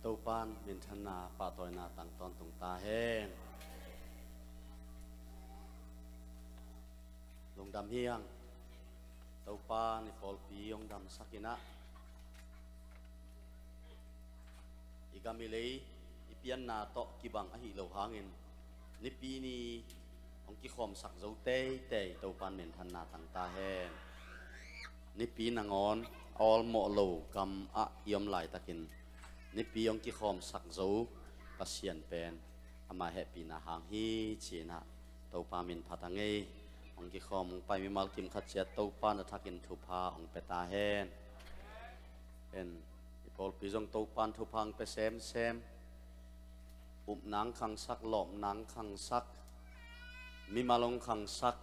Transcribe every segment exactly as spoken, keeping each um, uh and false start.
Topan minthanna pahtawina tang tawntung ta hen. Lungdam hi hang. Topan i pawlpi hong damsak in ah, i gam i lei i pianna tawh kibang ahi lo hangin, Nipi ni hong kikhawmsak zo teitei Topan minthanna tang ta hen. Nipi nangawn a awlmawh lo gam ah i om laitakin Nipi hong kikhawmsak zo Pasian pen ama hehpihna hang hi ci-in ah Topa min phat a ngei. Hong kikhawm hong pai mimal kim khat ciat Topa na thakin thupha hong pia ta hen. En, i pawlpi zong Topan thupha hong pia semsem. Upna hong khangsak, lawpna hong khangsak, mimal hong khangsak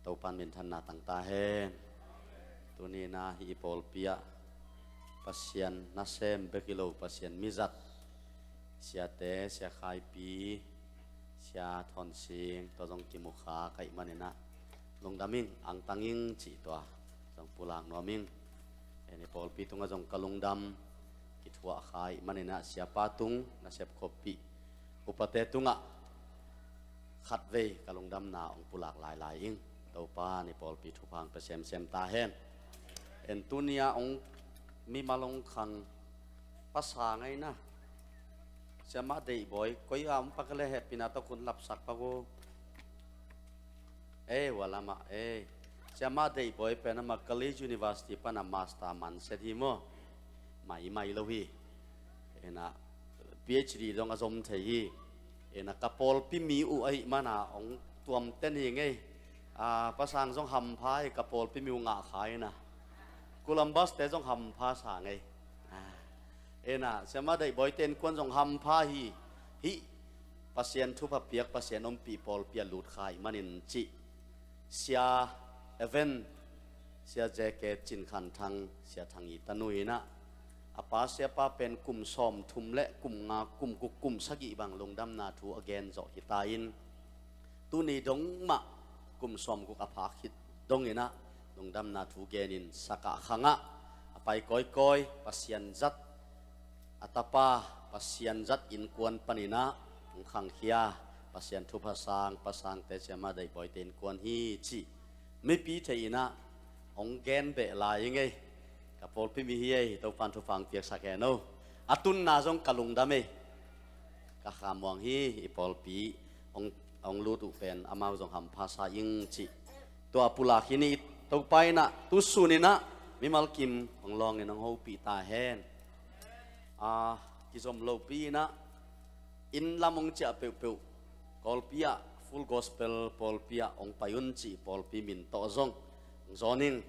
Topan minthanna tang ta hen. Tuni-in ah hih i pawlpi ah Pasian nasem bek hi lo, Pasian mizat, Siate, Sia Khaipi, Sia Thawnsing, tua zong kimu kha ka hih manin ah lungdam ing, angtang ing cih tua zong pulak nuam ing. En, i pawlpi tungah zong ka lungdam kithuah kha hih manin ah siapa tung, nasep khuapi upate tungah khatvei ka lungdamna hong pulak lailai ing. Topa in i pawlpi thupha hong pia semsem ta hen. En, tuni-a hong mimal hong khang pasa ngei na, Siamah Deihbawi, koi a om pak le hehpihna tawh kun lapsak pak uh. Ei, ua lamah ei. Siamah Deihbawi pen amah College University pana master man set hi maw? Maimai lo hi. Ena, PhD dong a zom thei hi. Ena, ka pawlpi mi uh ahih mana hong tuamten hi ngei. A, pasang zong hampha hi, ka pawlpi mi uh ngah kha hi na. Columbus te zong hampha sa ngei. A, ena, Siamah Deihbawi te innkuan zong hampha hi. Hih Pasian thupha piak, Pasian ompih pawlpi a lut kha ahih manin cih Sia Evan, Sia J K Cin Khan Thang, Sia Thang i tanu in ah, a pa siapa pen kum sawmthum le kum nga, kum guk, kum sagih bang lungdamna thu a gen zawh hi ta in, tuni dong mah kum sawmguk a phak khit dong in ah lungdamna thu genin sakah khangah a pai kawikawi, Pasian zat a tapa, Pasian zat innkuan panin ah hong khangkhia, Pasian thupha sang, pasangte, Siamah Deihbawite innkuan hi cih mipi thei in ah hong gen beh lai hi ngei. Ka pawlpi mi hi ei, Topan thupha hong piaksak hen o. A tunna zong ka lungdam ei. Ka khamuang hi, i pawlpi hong, hong lut uh pen amau zong hampha sa ing cih tua pulak hi ni. Topa in ah tusun in ah mimal kim hong lawngin hong hopih ta hen. A, kizom lopi in ah inn lam hong ciah peuhpeuh, Kawlpi ah, Full Gospel pawlpi ah hong pai un cih pawlpi min tawh zong hong zawn ing,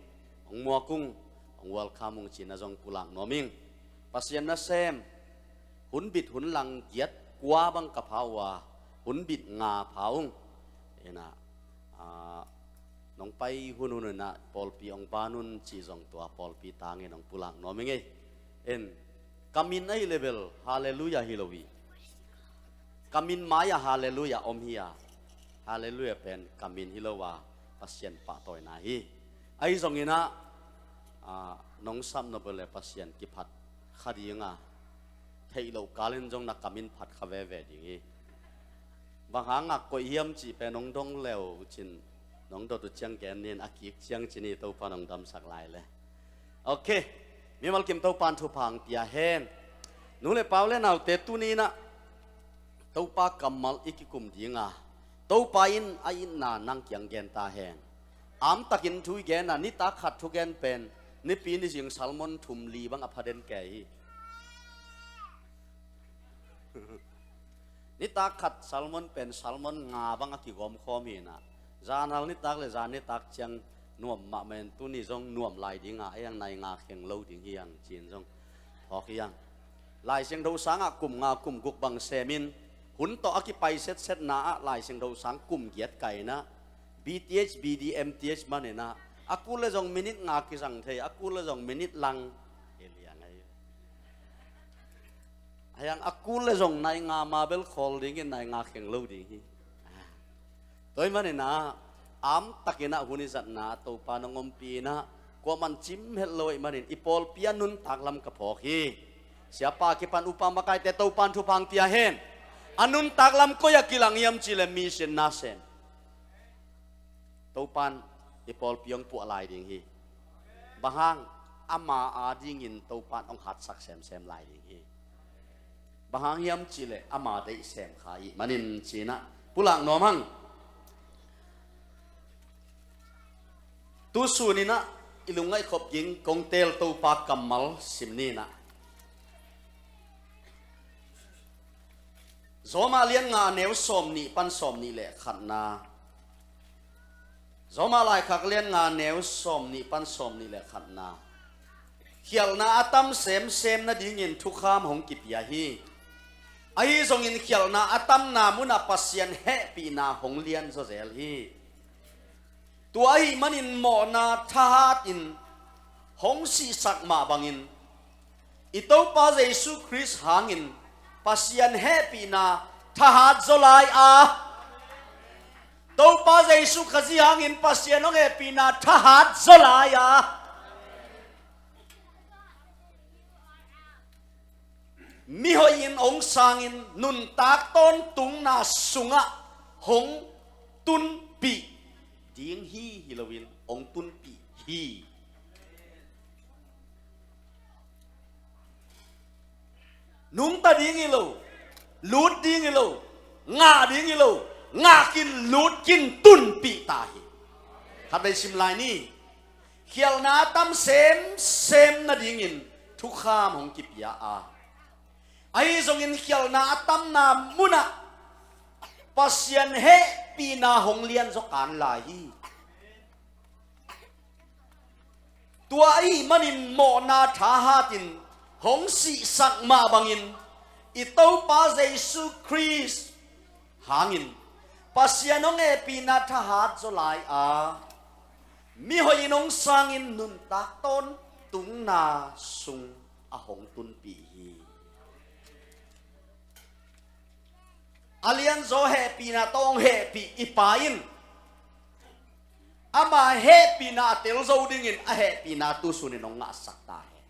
hong muak ung, hong welcome ung cih na zong pulak nuam ing. Pasian nasem, hun bit hun lang giat kua bang ka pha uh a, hun bit nga pha ung. Ena, a, nong pai hunhun in ah pawlpi hong ban un cih zong tua pawlpi tangin hong pulak nuam ing ei. En, ka min ahih leh bel Halleluiah hi lo hi. Ka min mai-ah Halleluiah om hi a, Halleluiah pen ka min hi lo a, Pasian pahtawina hi. Ahi zongin ah, a, nong sap nop uh leh Pasian kiphat kha ding a, theih loh kalin zong na ka min phat kha veve ding hi. Bang hangah koih hiam cih pen nong dong le uh cin, nong dot uh ciang gen nin, a kik ciang cin hi, Topa nong damsak lai le. Ok. Mimal kim Topan thupha hong pia hen. Nu le pa u le naute, tuni in ah Topa kammal i kikum ding a, Topa in a itna nang kiang gen ta hen. Amtakin thu i gen a, nitak khat thugen pen nipi nizing salmon thum li bang a pha den kei hi. Nitak khat salmon pen salmon nga bang a kigawm khawm hi in ah, zanhal nitak le zan nitak ciang nuam mahmah in, tuni zong nuam lai ding a, ei ang, nai nga kheng lo ding hi ang cin zong phawk hi ang. Lai Siangtho sangah kum nga kum guk bang semin, hun tawh a kipai setsetna ah Lai Siangtho sang kum giat kai in ah, B Th, B D, M Th man in ah, a kul le zong minute nga kizang thei, a kul le zong minute lang hi liang ahi. Ahi hang a kul le zong nai nga ma bel khawl dingin nai nga kheng lo ding hi. Tua ahih manin ah, amtakin ah hun i zatna Topa nong ompih in ah, kuaman cim het lo ahih manin i pawlpi a nuntak lam ka phawk hi. Siapa kipan upa makaite Topan thupha hong pia hen. A nuntak lam koi ah kilang hiam cih leh mission na sem. Topan i pawlpi hong puah lai ding hi. Bang hang? Ama adingin Topan hong hatsak semsem lai ding hi. Bang hang hiam cih leh ama deih sem kha ahih manin ci-in ah pulak nuam hang. Tu sun in ah i lungngaih khop ging kong teel Topa kammal sim ni in ah. Roma lian nga, neu sawmnih pan sawmnih le khatna. Roma laikhak lian nga, neu sawmnih pan sawmnih le khatna. Khialhna a tam semsem nadingin thukham hong kipia hi. Ahi zongin khialhna a tamna munah Pasian hehpihna hong lianzaw zel hi. Tua ahih manin mawhna thahatin hong sihsak mah bangin i Topa Jesu Khrist hangin Pasian hehpihna thahat zaw lai a, Topa Jesu Khazih hangin Pasian hong hehpihna thahat zaw lai a, mihoih in hong sangin nuntak tawntungna sungah hong tunpih ding hi, hi loin hong tunpih hi. Nungta ding hi lo, lut ding hi lo, ngah ding hi lo, ngah kin lut kin tunpih ta hi. Khatvei sim lai ni. Khialhna a tam semsem nadingin thukham hong kipia a, ahi zongin khialhna a tamna munah Pasian hehpihna hong lianzaw kan lai hi. Tua ahih manin mawhna thahatin hong sihsak mah bangin i Topa Jesu Khrist hangin Pasian hong hehpihna thahat zaw lai a, mihoih in hong sangin nuntak tawntungna sung a hong tunpih hi. A lianzaw hehpihna tawh hong hehpih i Pa in ama hehpihna a tel zo dingin a hehpihna tu sunin hong ngahsak ta hen.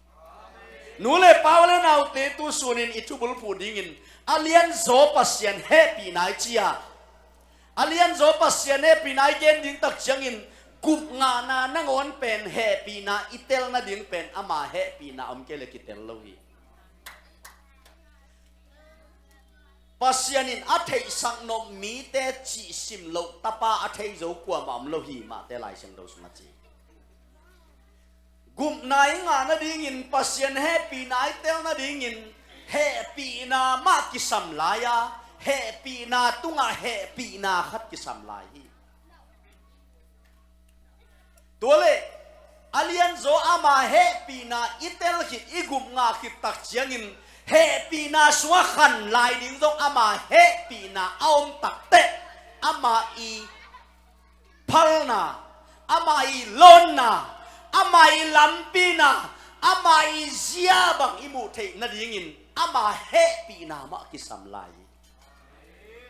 Nu le pa u le naute, tu sunin i thubulphuh dingin a lianzaw Pasian hehpihna i ci a, a lianzaw Pasian hehpihna i gen ding tak ciangin gupngahna nangawn pen hehpihna i tel nading pen ama hehpihna om kei le kitel lo hi. Pasian in a theihsak nop mite cihsim loh tapa a thei zo kuamah om lo hi, Mate Lai Siangtho sungah ci. Gupna i ngah nadingin, Pasian hehpihna i tel nadingin hehpihna mah kisam lai a, hehpihna tungah hehpihna khat kisam lai hi. Tua leh a lianzaw ama hehpihna i tel khit, i gupngah khit tak ciangin hehpihna sungah khan lai ding zong ama hehpihna a om takteh ama i phalna, ama i lawnna, ama i lampina, ama i zia bang i muh theih nadingin ama hehpihna mah kisam lai hi.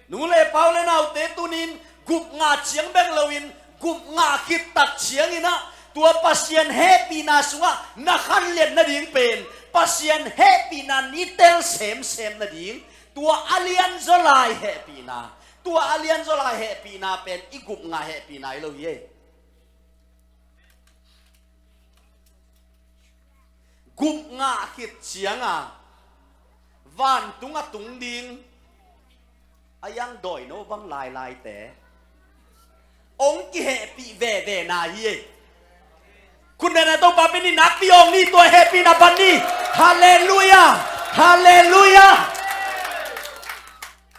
Nu le pa u le naute, tunin gupngah ciang bek loin gupngah khit tak ciangin ah tua Pasian hehpihna sungah na khanlet nading pen, Pasian hehpihna i tel semsem nading, tua a lianzaw lai hehpihna, tua a lianzaw lai hehpihna pen i gupngah hehpihna hi lo hi. Gupngah khit cianga vantung a tung ding a iang dawino bang lailaite hong kihehpih veve na hi. Khut beng a, Topa pen i nakpi awng ni, tua hehpihna pan ni. Halleluia. Halleluia.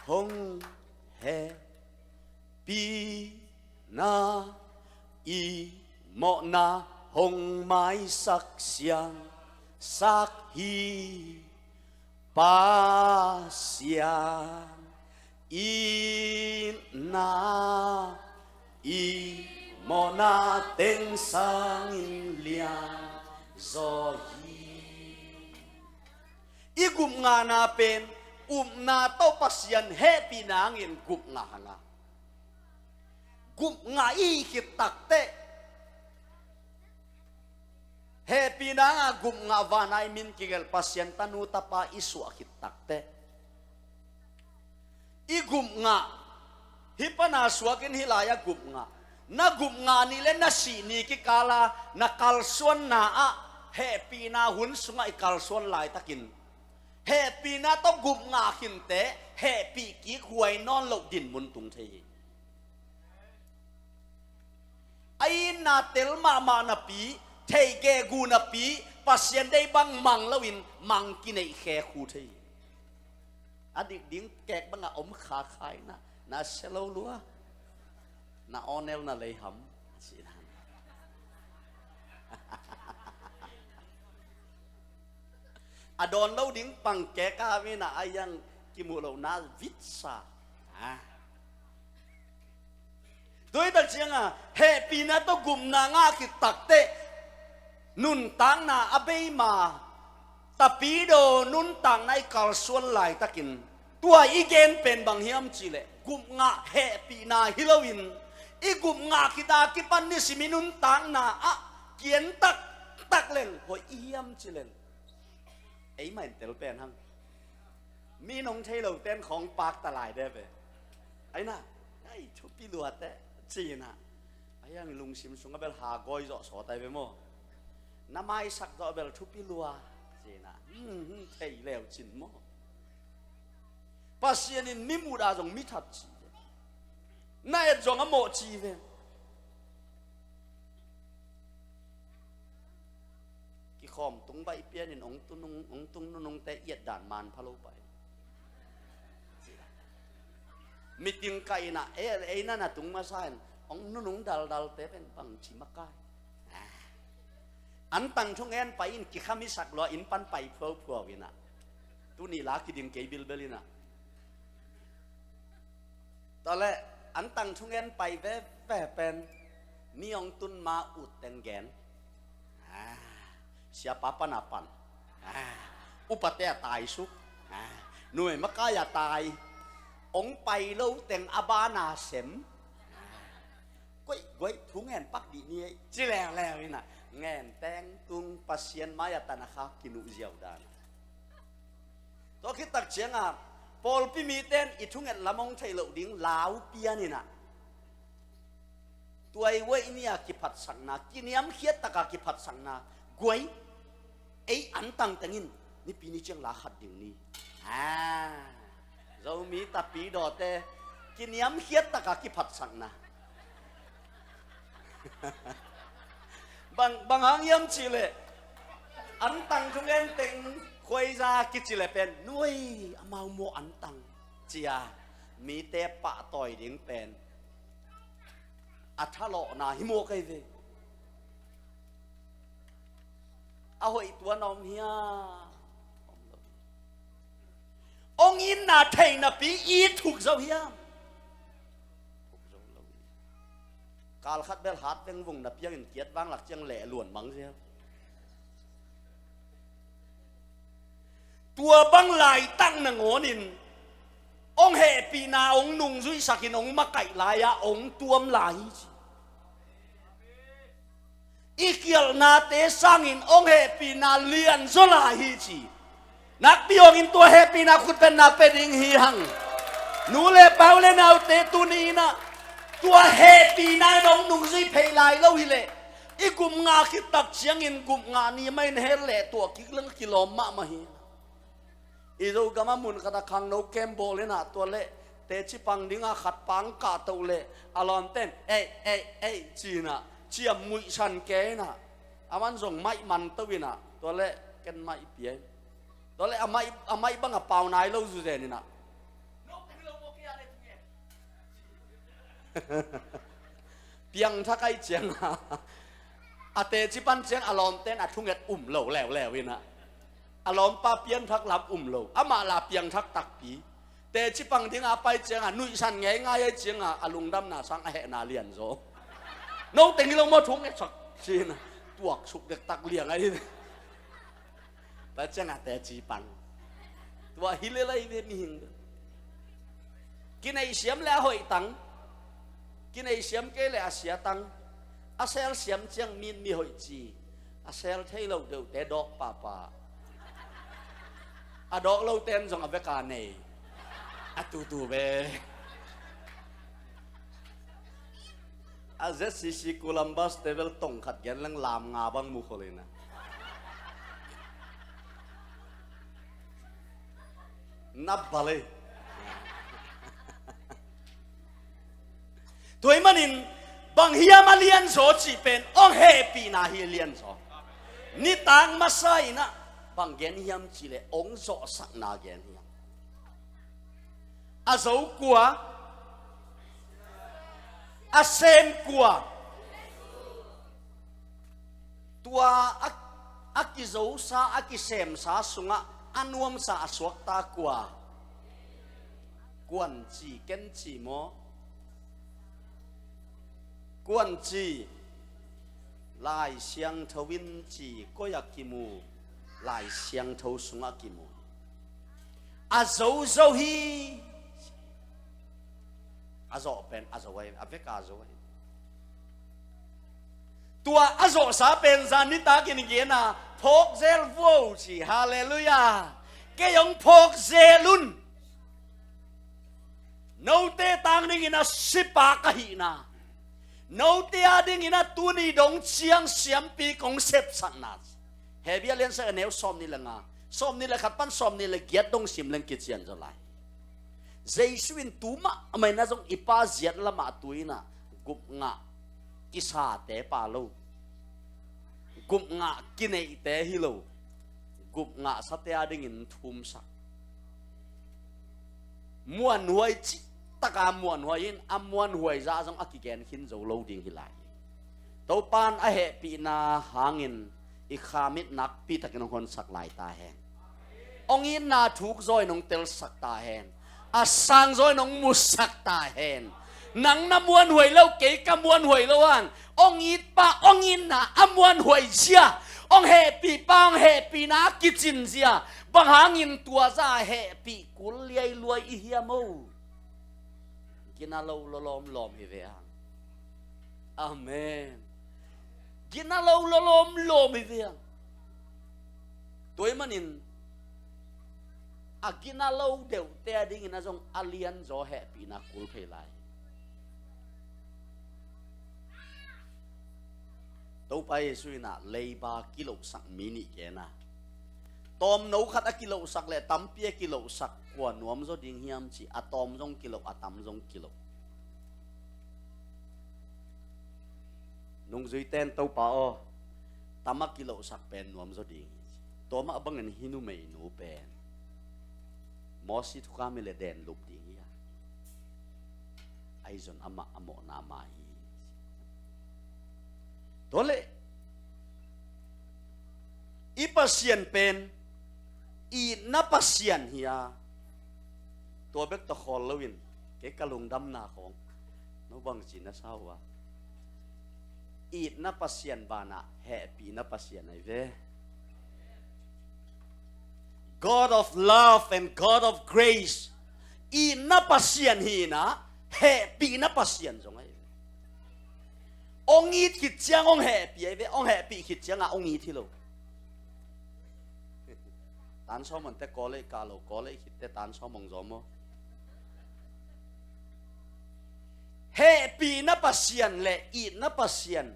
Hong hehpihna i mawhna hong maisak siangsak hi. Pasian itna i mawhna teng sangin lianzaw hi. I gupngahna pen upna tawh Pasian hehpihna hangin gupngah hanga, gupngah i hih khit takteh hehpih Hehpihna ngah, gupngah, vana i min kigelh, Pasian tanu tapa i suah khit takteh, i gupngah, hih pana suakin hih lai-ah gupngah, na gupngah ni le na sih ni kikala na kalsuanna ah, hehpihna hun sungah i kalsuan laitakin, hehpihna tawh gupngah khinte, hehpih kik huai nawn loh dinmun tung thei hi. A itna tel mahmah napi, theih gehguh napi, Pasian deih bang mang loin mang kineih khekhu thei hi. A dik ding kek bangah om khakha in ah, na sia lo lua, na awnel na lei ham, a cihna. A dawn lo ding pang kek a ham in ah, a iang kimuh lohna vitsa. Ah. Tua hi tak ciangah hehpihna tawh gupna ngah khit takteh, nuntakna a bei ma, Tapidaw nuntakna i kalsuan laitakin, tua i gen pen bang hiam cihleh, gupngah hehpihna hi loin, i gupngah khit a kipan nisim i nuntakna ah kian taktak leng hoih i hiam cihleh, eimah in tel pen hang. Mi nong thei lo ten khawng pakta lai de ve. Aina, ai, thupi lua teh, ci-in ah. A hiang lungsim sungah bel ha gawi zawh sawt ai ve maw. Na maisak zawh bel thupi lua, ci-in ah. Hmm, hmm, thei leu cin maw. Pasian in mi mudah zong mi that ci ve. Na et zong a mawh ci ve. Kikhawm tung baih pianin hong tunung, hong tung nunungte i et dan man pha lo pai. Meeting kah in ah, ei, ei na na tung masa in, hong nunung daldalte pen bangci makai. Ah. Antang thungen pai in kikham i sak lua in pan pai phuaphuau in ah. Tuni la kiding kei bilbel in ah. Tua leh, antang thungen pai veve pen, mi hong tun ma ut teng gen. Ah, siapa pan a pan. Ah, upate a taisuk. Ah, nuai makai a tai. Hong pai lo teng a ban a sem. Ah, guai, guai, thungen pak dih ni ei. Ci leuleu in ah. Ngen teng tung Pasian mai-ah tan a kha kinuh ziau dan. Tua khit tak ciangah, pawlpi mite in i thunget lam hong theih loh ding lau pian in ah, tuai uaih ni-a kiphatsakna, kiniamkhiat taka kiphatsakna, guai, ei antang tengin, nipi ni ciang la khat ding ni. Ah, Zomi Tapidawte, kiniamkhiat taka kiphatsakna. Bang, bang hang hiam cihleh, antang thungen teng khuaiza kici leh pen, nuai, amau maw antang, ci-a mite pahtawi ding pen a thalawhna hi maw kei ve. A hoih tuan a om hiam? Om lo. Hong itna theih napi i thuk zo hiam? Thuk zo lo. Kal khat bel hat vengvung na piangin kiat vang lak ciang leh luan mang ziau. Tua bang laitak nangawnin hong hehpihna hong nungzuihsakin hong makaih lai-ah hong tuam lai hi ci. I khialhnate sangin hong hehpihna lianzaw lai hi ci. Nakpi hawngin tua hehpihna khutpetna pia ding hi hang. Nu le pa, u le naute, tuni in ah tua hehpihna in hong nungzui phei lai lo hileh, i gupngah khit tak ciangin gupngah ni mah in hel leh tua kik leng kilawm mahmah hi. I Zogam ah mun khat ah khangno kem bawl in ah, tua leh teci pang dingah khat pang kahto leh a lawmten, "Ei, ei, ei," ci-in ah, ciam muihsan ke in ah, a man zong maih manto in ah, tua leh ken maih pia in. Tua leh a maih, a maih bang a pau nai lo zuzen in ah. Piangthak ahih ciangin a teci pan ciang a lawmten a thunget um lo leuleu in ah, a lawmpa piangthak lam um lo, amah la piangthak takpi. Teci pang ding a pai ciangin nuihsan ngeingai ahih ciangin a lungdamna sang a hehna lianzaw. Note hi lo maw thungetsak, ci-in ah tuaksuk dektak liang ahi. Tua ciangin a teci pang. Tua hi lel ahi ve mihing. Kineihsiam leh a hoihtang, kineihsiam kei leh a siatang. A selsiam ciang mi in mi hoih ci, A sel thei lo deuhte dawk pahpah. A dawk lote in zong a veka nei. A tutu ve. A Z C C Columbus te bel tong khat gen leng lam nga bang mu khol ina. Na bale. Tua ahih manin bang hiam a lianzaw cih pen hong hehpihna hi a lianzaw. Nitak masa inah bang gen hiam cih leh hong zawhsakna gen hiam. A zo kua, a sem kua. Tua a, a kizosa, a kisemsa sungah a nuamsa a suakta kua? Kuan ci, ken ci maw? Kuan ci, Lai Siangtho in ci, koi a kimu? Lai Siangtho sungah kimu. A zo zo hi. A zawh pen a zo ahi, a veka zo ahi. Tua a zawhsa pen zan nitakin gen a, phawk zel vuo ci, halleluiah. Kei hong phawk zel un. Note tang dingin a sipa ka hihna, note a dingin a tuni dong ciang siampi kong sepsakna. Hebru a lian sagih a neu sawmnih le nga, sawmnih le khat pan sawmnih le giat dong sim leng kician zaw lai. Jesu in tu mahmah in a zong i Pa ziat lamah tu inah gupngah kisate pa lo, gupngah kineihte hi lo, gupngah sate a dingin thumsak. Muanhuai cih taka muanhuai in a muanhuai zah zong a kigen khin zo lo ding hi lai hi. Topan a hehpihna hangin i kha mit nakpi takin hong honsak lai ta hen. Hong itna thuk zaw in hong telsak ta hen. A sang zaw in hong musak ta hen. Nang na muanhuai lo, kei ka muanhuai lo hang, hong it pa hong itna a muanhuai zia, hong hehpih pa hong hehpihna a kicin zia, bang hangin tua zah a hehpih kul liailuai i hiam o? Gina lo lawlawm lawm hi ve hang. Amen. Gina lo lawlawm lawm hi ve hang. Tua ahih manin a gina lo deuhte a dingin a zong a lianzaw hehpihna kul phei lai. Topa Jesu inah leiba kilohsak mi nih gen a, tawmno khat a kilohsak le tampi a kilohsak kua nuam zaw ding hiam ci, a tawm zong kiloh, a tam zong kiloh. Nungzuite in, Topa aw, tam a kilohsak pen nuam zaw ding hi ci. Tua mah bangin hih numeinu pen Mosi thukham hi leh den lup ding hi a, ahi zong amah a mawhna mah hi. Tua leh i Pasian pen itna Pasian hi a, tua bek tawh khawl loin kei ka lungdamna khawng no bangci na sa uh a, itna Pasian banah hehpihna Pasian ahi ve. God of love and God of grace. Itna Pasian hi inah hehpihna Pasian zong ahi ve. Hong it khit ciang hong hehpih ahi ve. Hong hehpih khit ciangah hong it hi lo. Tan sawm hong te kawlei kah lo, kawlei khit te tan sawm hong zaw maw? Hehpihna Pasian le itna Pasian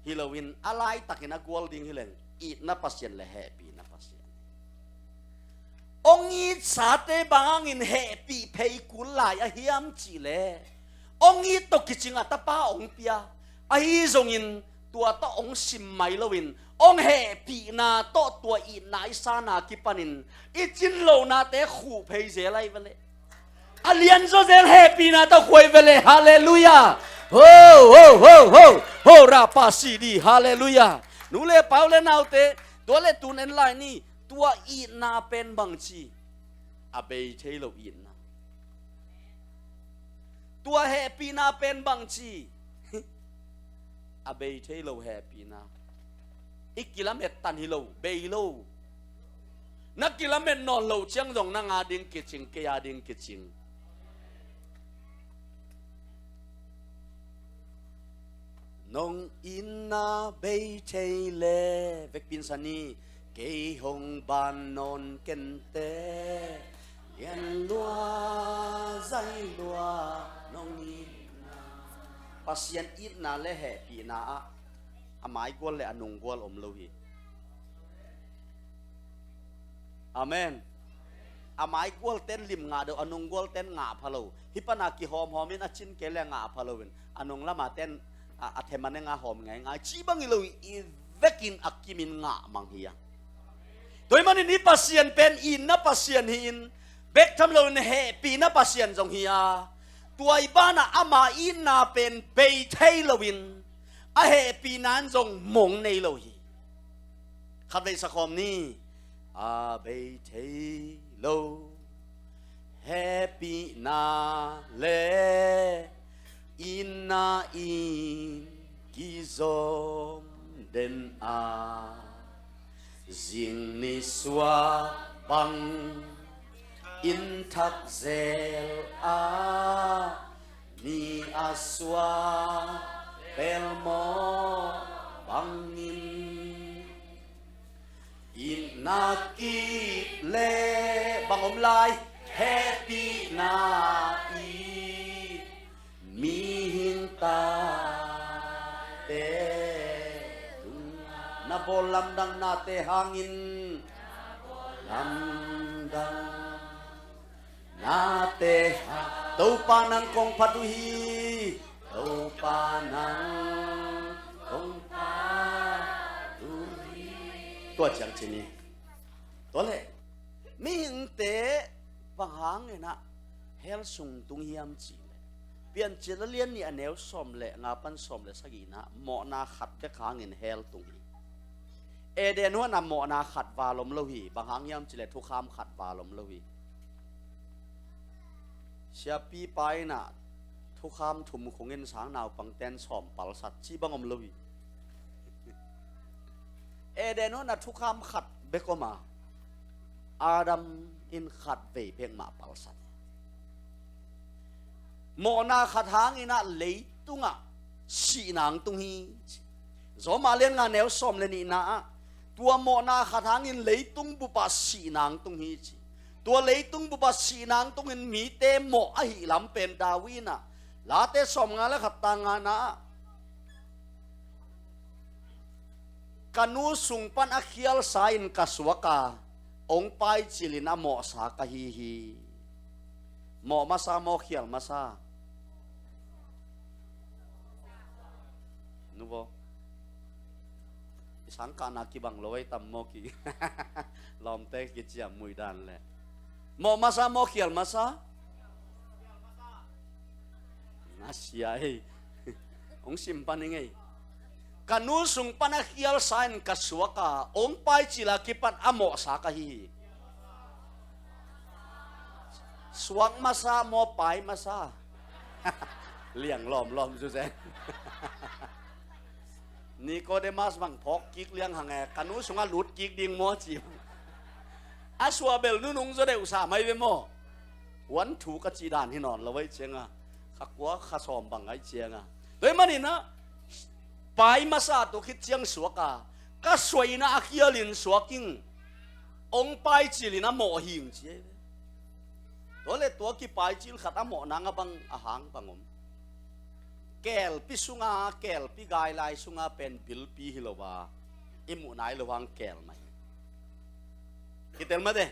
hi loin a laitakin a gual ding hi leng itna Pasian le hehpihna Pasian. Hong itsate bang hangin hehpih phei kul lai a hiam cih leh hong it tawh kicing a tapa hong pia. Ahi zongin tua tawh hong sim mai loin hong hehpihna tawh tua itna i sana kipanin i cin lohnate khuh phei zel ahi ve leh. A lianzaw zel hehpihna tawh khuai ve leh. Halleluiah. Ho, ho, ho, ho. Ho, ra pa si di. Halleluiah. Nu le pa u le naute, tua le tun en lai ni. Tua itna pen bangci? A bei thei lo itna. Tua hehpihna pen bangci? A bei thei lo hehpihna. I kilamet tan hi lo, bei lo. Na kilamet nawn loh ciang zong nang a ding kicing, kei a ding kicing. Nong itna bei thei le vekpi in sa ni, kei hong ban nawn kente. Lian lua, zai lua, nong itna. Pasian itna le hehpihna ah a maigual le a nunggual om lo hi. Amen. A maigual ten lim ngah deuh, a nunggual ten ngah pha lo. Hih pana kihawmhawm in a cin kei le ngah pha lo in, a nung lama ten a, a themane ngah hawm ngaingai. Cih bang hi lo in, i vekin a kimin ngah mang hi a. Tua ahih manin hih Pasian pen itna Pasian hi-in, bek tham loin hehpihna Pasian zong hi a. Tua ih banah ama itna pen bei thei loin, a hehpihna in zong mong nei lo hi. Khatvei sa khawm ni. A bei thei lo hehpihna le itna in kizom den a, zing ni suak bang in thak zel a, ni a suak pelmawh bangin, itna kip le bang om lai, hehpihna i mihing tate tung, na bawl lamdang nate hangin, lamdang nate hang, Topa nang kong phat uh hi, Topa nang kong phat uh hi. Tua ciang ci ni. Tua leh mihingte bang hangin ah hell sung tung hiam cih leh, Piancil a lian nih a neu sawm le nga pan sawm le sagihna ah mawhna khat bek hangin hell tung hi. Eden huan ah mawhna khat val om lo hi. Bang hang hiam cih leh thukham khat val om lo hi. Siapipa in ah thukham thum khungin sang naupangten sawm palsat cih bang om lo hi. Eden huan ah thukham khat bek om a, Adam in khat vei bek mah palsat hi. Mawhna khat hangin ah leitungah sihna hong tung hi, ci. Roma lian nga neu sawm le nihna ah, tua mawhna khat hangin leitung bupah sihna hong tung hi, ci. Tua leitung bupah sihna hong tungin mite mawh ahih lam pen David in ah, Late sawm nga le khat tang ngana ah, ka nu sung pan a khialsa in ka suak a, hong paicil in a mawhsa ka hi hi. Mawh masa, mawh khial masa? Nu vo. I sang kahna kibang lo ei tam maw ki. Lawmte kiciam mui dan le. Mawh masa, mawh khial masa? Na sia ei. Hong sim pan ing ei. Ka nu sung pan a khialsa in ka suak a, hong paicil a kipan a mawhsa ka hi hi. Suak masa maw, pai masa? Liang lawmlawm zu zen. Nicodemus bang phawk kik liang hang e, ka nu sungah lut kik ding maw ci. A suah bel nunung zaw deuh sa mai ve maw? Huan thu ka cih dan hi nawn lo ei cianga, kha kua kha sawm bang ai cianga. Tua ahih manin ah, pai masa tua khit ciang suak a, ka suaina a khialin suak ing, hong paicil in a mawh hi ing ci ei ve. Tua le tua kipaicil khat a mawh nang a bang a hang bang om. Kelpi sunga, kelpi gailai sunga pen bilpi hi lo a, i muh nai lo hang kel mai. Kitel mate.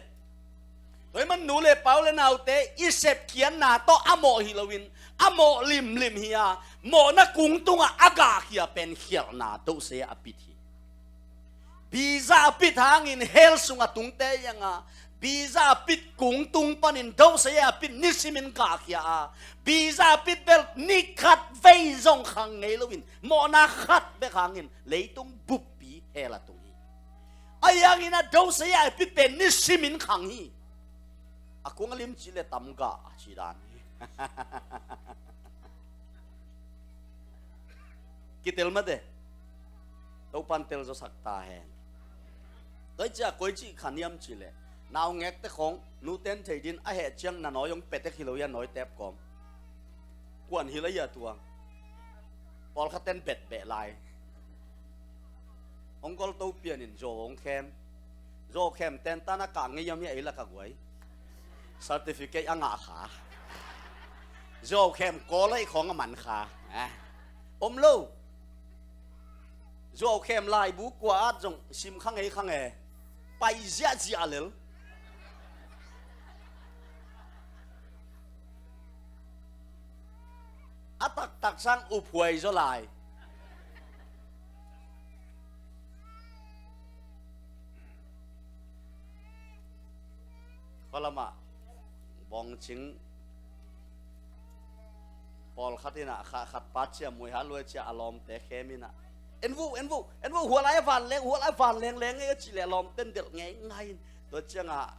Tua ahih man nu le pa u le naute, i sepkhiatna tawh a mawh hi loin, a mawh limlim hi a, mawhna kung tungah a gahkhia pen khialhna dosei a pit hi. Biza a pit hangin hell sung a tungte hi hang a, biza a pit kung tung panin dosei a pit nisimin gahkhia a, biza a pit bel ni khat vei zong khang ngei loin, mawhna khat bek hangin leitung buppi hell a tung hi. Ahi hangin a dosei a pit pen nisimin khang hi. A kung a lim cih le tam gah a ci dan hi. Kitel mate. Topan tel zawsak ta hen. Tua hi ciah koi cih khan hiam cih leh, naungekte khawng, nuten thei din a heh ciang na nawi hong petek hi lo hi a, nawitep kawm. Kuan hi la hi a tua. Pawlkhat ten bet beh lai. Hong gol to pian in zaw hong khem. Zaw khem ten tan a kah ngei a mi a ei lak a guai. Certificate a ngah kha. Zaw khem kawl a i khawng a man kha. Eh. Om lo. Zaw khem laibu kua at zong sim kha ngei kha ngei. Pai ziahziah lel. A taktak sang uphuai zaw lai. Khualamah bawngcing pawlkhat inah kha khat pa cia muiha luai cia a lawmte khem inah, en vuh, en vuh, en vuh, hualai a vanleng, hualai a vanleng leng ngei a cih leh a lawmten delh ngei ngai in. Tua ciangah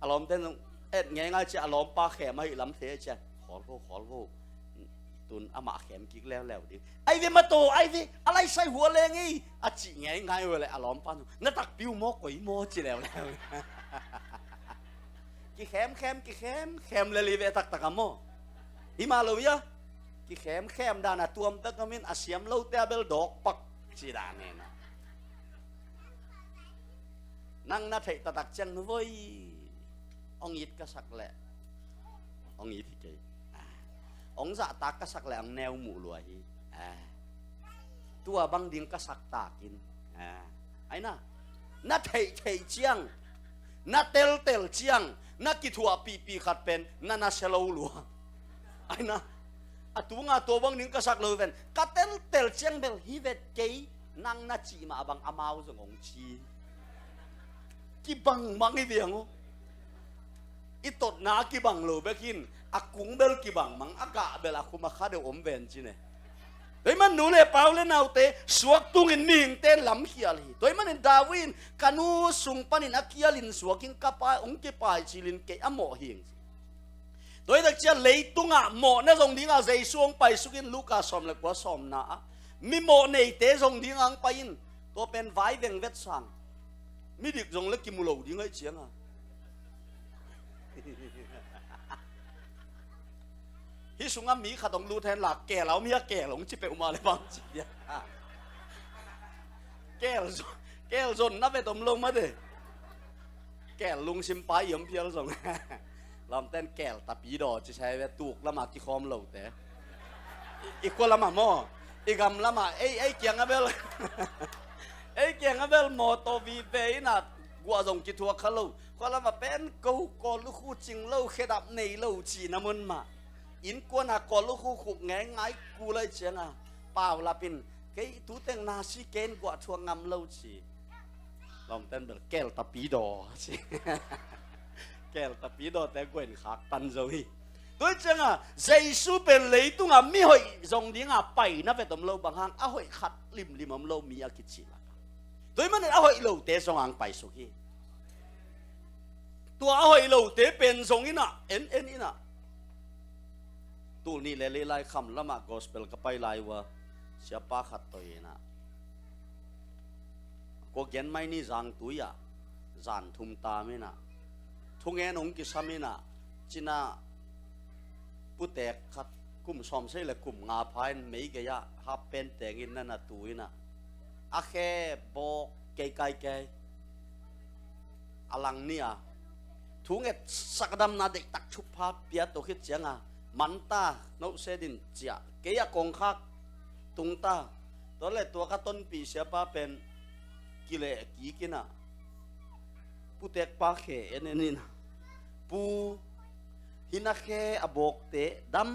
a lawmten et ngei ngai cia a lawmpa khem ahi lam thei cia khawl vo, khawl vo. Tun amah khem kik leuleu ding. Ai ve mato, ai ve, a laisai hua leng ei a cih ngei ngai uh le a lawmpa nu na takpi uh maw koi maw ci leuleu. Kikhemkhem, kikhemkhem le li ve taktak a maw? Hi mah lo ia. Kikhemkhem dan a tuam tak a min a siam lote a bel dawk pak ci dan ina. Nang na theih taktak ciang nu voi. Ong it ka sak leh ong it hi kei. Ah. Ong zahtak ka sak leh ong neu muh lua hi. Ah. Tua bang ding ka sak takin. Ah. Aina. Na theihtheih ciang, na teltel ciang, na kithuahpihpih khat pen na na sia lo lua. Aina. A tunga tua bang ding ka sak lo ven. Ka teltel ciang bel hi vet kei, nang na cih mah bang amau zong ong ci. Kibang mang i viang uh. I totna a kibang lo bekin a kung bel kibang mang a gah bel a khum a kha deuh om ven ci ne. Tua i man nu le pau le naute suak tungin mihingte lamkhial hi. Tua i manin David in ka nu sung panin a kialin suakin ka pa ong kipai cilin kei a mawh hing. Tua i tak cia leitungah mawhna zong dingah Jesu hong paisukin Luka sawm le kua sawmna ah mi mawh neite zong dingah hong pai in tua pen vai vengvet sang midik zong le kimu lo ding ahi cianga. Hih sungah mi khat hong lut hen la keel a om hi a keel hong ci peuhmah le bang ci dia. Keel zon, keel zon na vet om lo mah de. Keel lungsim pai i om phial zong. Lawmten keel tapidaw ci sai ve tuk lamah kikhawm lote. I, i khua lamah maw? I gam lamah ei, ei kiang a bel. Ei kiang a bel mawtaw vive inah guah zong kithuak kha lo. Khua lamah pen ko kawl lukhu cing lo khedap nei lo ci na mun mah. Innkuan a kawl lukhu khuk ngei ngai kul ahi cianga paulap in kei tuteng nasi ken guah thuak ngam lo ci. Lawmten bel keel tapidaw ci. Keel tapidawte guain khak tan zo hi. Tua cianga Jesu pen leitunga mi hoih zong dinga pai na vet om lo bang hang a hoih khat limlim om lo mi a kici lak. Tua i manin a hoih lote zong ang paisuk hi. Tua a hoih lote pen zong inah en en inah. Tul nih le leilai kham lamah gospel ka pai lai uh a siapa khat toi inah. Kua gen mai ni zangtui ah zan thum tam inah thungen hong kisam inah cinah putek khat kum sawm sei le kum nga pha in mei gei ah hap pen tengin na na tu inah a khe bawk kei kai kei. A lang ni a thunget sakdamna deihtak thupha pia to khit cianga manta nohse din cia kei a kongkhak tungta. Tua le tua ka tonpih siapa pen kileh kikina putekpa khe en en ina pu hi na khe a bawkte dam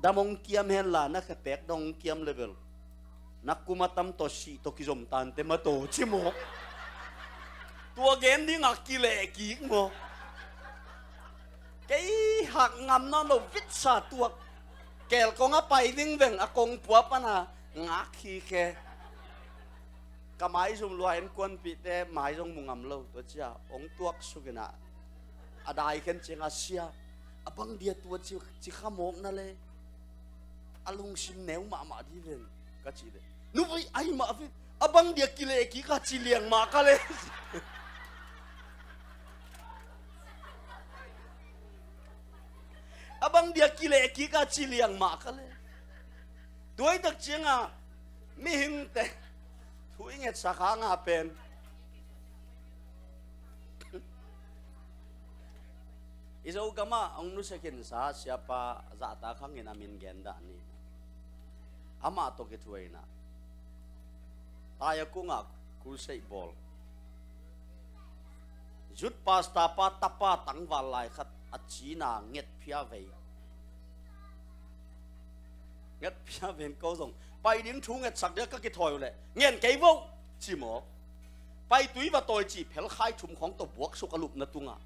dam hong kiam henla na khe pek dong hong kiam level na kuma tam tawh sih tawh kizom tante ma tawh cimawk. Tua gen dingah kileh kik maw? Kei hak ngam nawn lo vitsa tuak. Kel kong a pai ding veng a kong pua pana ngak hi khe. Ka maizum lua innkuanpihte mai zong mu ngam lo tua cia hong tuak sukinah a dai khen cianga sia a bang dia tua ci, ci kha mawk na le a lungsim neu mahmah di ven ka cih le nupui ai mah ve a bang dia kileh kik a ci liang mah ka le. A bang dia kileh kik a ci liang mah ka le. Tua i tak ciangah mihingte thu i ngetsak hangah pen i Zogamah hong nusia khinsa siapa zahtak hangin a min gen dah ni. Amah tawh kithuah inah Tayakungah crusade bawl. Youth pastor pa tapa tangval lai khat a cina ngetphia vei. Ngetphia vei in ko zong pai ding thu ngetsak ding a ka kithawi uh leh ngen kei vo ci mawk. Pai tui va tawi ci phelkhai thum khawng tawh buaksuk a lupna tungah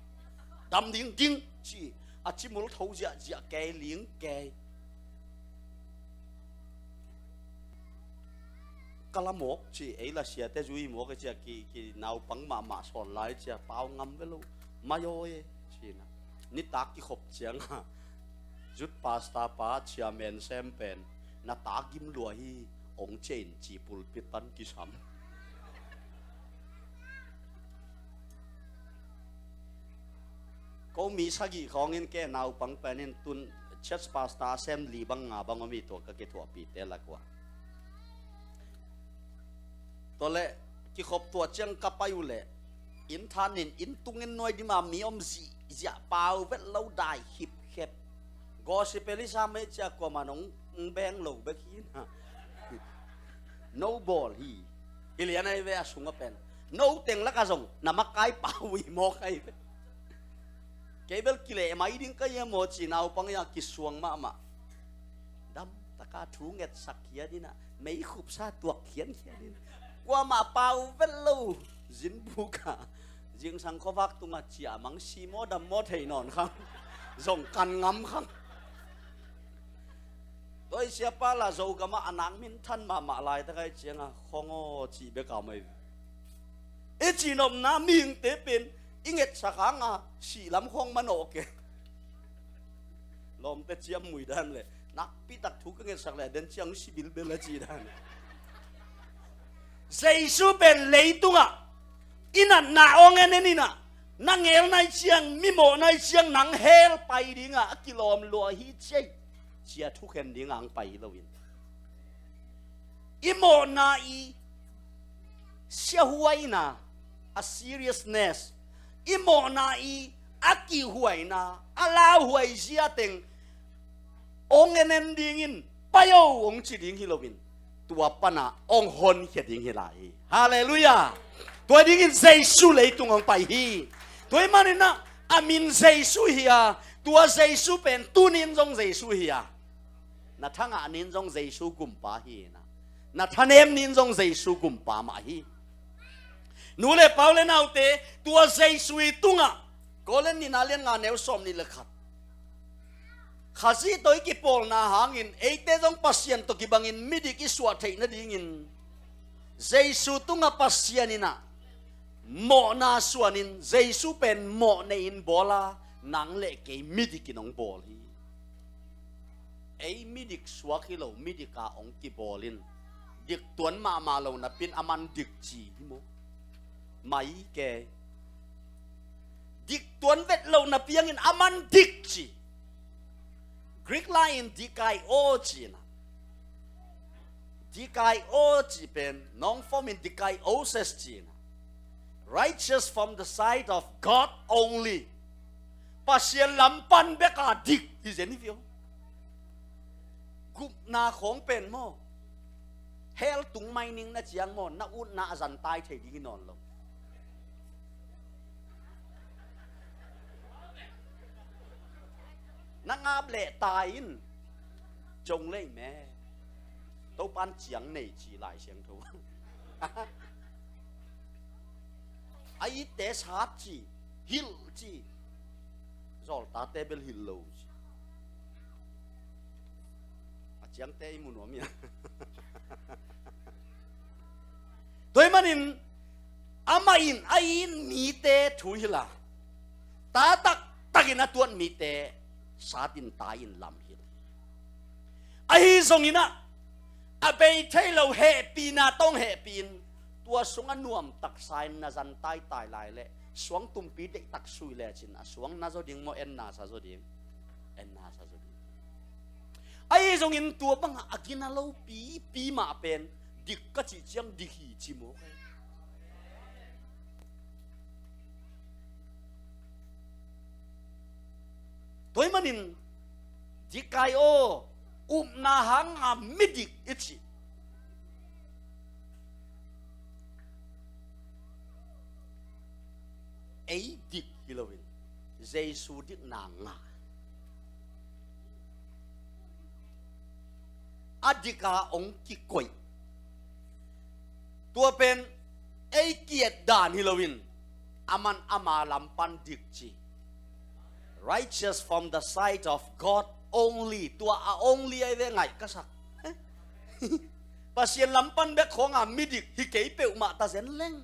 dam ding ding ci a cimul tho ziahziah kei ling kei. Ka la mawk ci, ei la siate zui mawk a cia ki, ki naupang mahmah sawn lai cia pau ngam ve lo. Mai aw e, ci na. Nitak kikhop cianga youth pastor pa chairman sem pen na ta gim lua hi, ong cia in ci pulpit pan kisam. Ko mi sagih khawngin ke naupang penin tun church pastor sem li bang nga bang om hi tua ka kithuahpihte lak uh a. Tua leh kikhop tuah ciang ka pai uh leh inn thanin inn tungin nuai dima mi om zihziah pau vet lo dai khipkhep. Gospel i sa mei cia kuaman hong beng lo bek hi na. No bawl hi. Hi lian ahi ve a sungah pen no teng lakah zong na makai pau uh hi mawk ahi ve. Kei bel kileh mai ding ka hiam aw ci naupang ia kisuang mahmah. Dam taka thu ngetsak hian inah mei khupsa tuak khiankhian inah kuamah pau vet lo. Zinbukah zingsang khuavak tungah ciah mang si maw dam maw thei nawn khang. Zong kan ngam khang. Tua i siapa la Zogamah a nak minthan mahmah laitak ahi cianga khawng aw cih beka mai. I cihnopna mihingte pen i ngetsak hanga sihlam khawng manawh ke. Lawmte ciam mui dan le nakpitak thu ka ngetsak le den ciang si bilbel a ci dan. Jesu pen leitungah i natna awng en en inah na ngel nai ciang mimawh nai ciang nang hell pai dingah a kilawm lua hi ciai. Cia thukhen dingah ang pai hi loin i mawhna i siahuaina a seriousness i mawhna i a kihhuaina a lauhuai zia teng ong en en dingin pai o ong ci ding hi loin tua pana ong honkhia ding hi lai hi. Halleluiah. Tua dingin Jesu leitung ong pai hi. Tua i maninah a min Jesu hi a tua Jesu pen tunin zong Jesu hi a na thangah nin zong Jesu gumpa hi na na thanem nin zong Jesu gumpa mah hi. Nu le pau le naute tua Jesu i tungah Korin nihna lian nga neu sawm nih le khat Khazih tawh i kipawlna hangin eite zong Pasian tawh kibangin midik i suah theih nadingin Jesu tungah Pasian inah mawhna suanin Jesu pen mawh neihin bawla nang le kei midikin hong bawl hi. Ei midik suak hi lo midika hong kibawlin diktuan mahmah lo napin a man dik ci hi maw? Mai ke diktuan vet lo napiangin a man dik ci. Greek lai-in dikaio cina dikaio ci pen nong formin dikaiosis cina righteous from the sight of God only. Pasian lam pan beka dik hi zen hi viau. Gupna khawng pen maw hell tung mai ning na ciang maw na utna a zantai thei ding hi nawn lo. Na ngap leh tai in cong lei me Topan ciang nei ci Lai Siangtho. A itte sat ci hilh ci zawltate bel hilh lo ci. A ciangte i mu nuam ia. Tua i manin amah in a in mite thu hilh a ta taktakin a tuat mite satin ta in lam hilh. Ahi zonginah a bei thei lo hehpihna tawng hehpih in tua sungah nuam taksa in na zan taitai lai leh suang tumpi deihtak sui lecin a suang na zaw ding maw en nasa zaw ding? En nasa zaw ding. Ahi zongin tua bangah a gina lopi pi mah pen dik ka cih ciang dik hi ci mawk hi. Tua ahih manin dik ai aw, upna hanga midik i cih. Ei dik hi loin Jesu dikna ngah. A dika hong kikoih. Tua pen ei ki-et dan hi loin aman ama lam pan dik ci. Righteous from the sight of God only. Tua a only ahi ve ngaih ka sak. Pasian lam pan bek khawnga midik hi kei peuhmah ta zen leng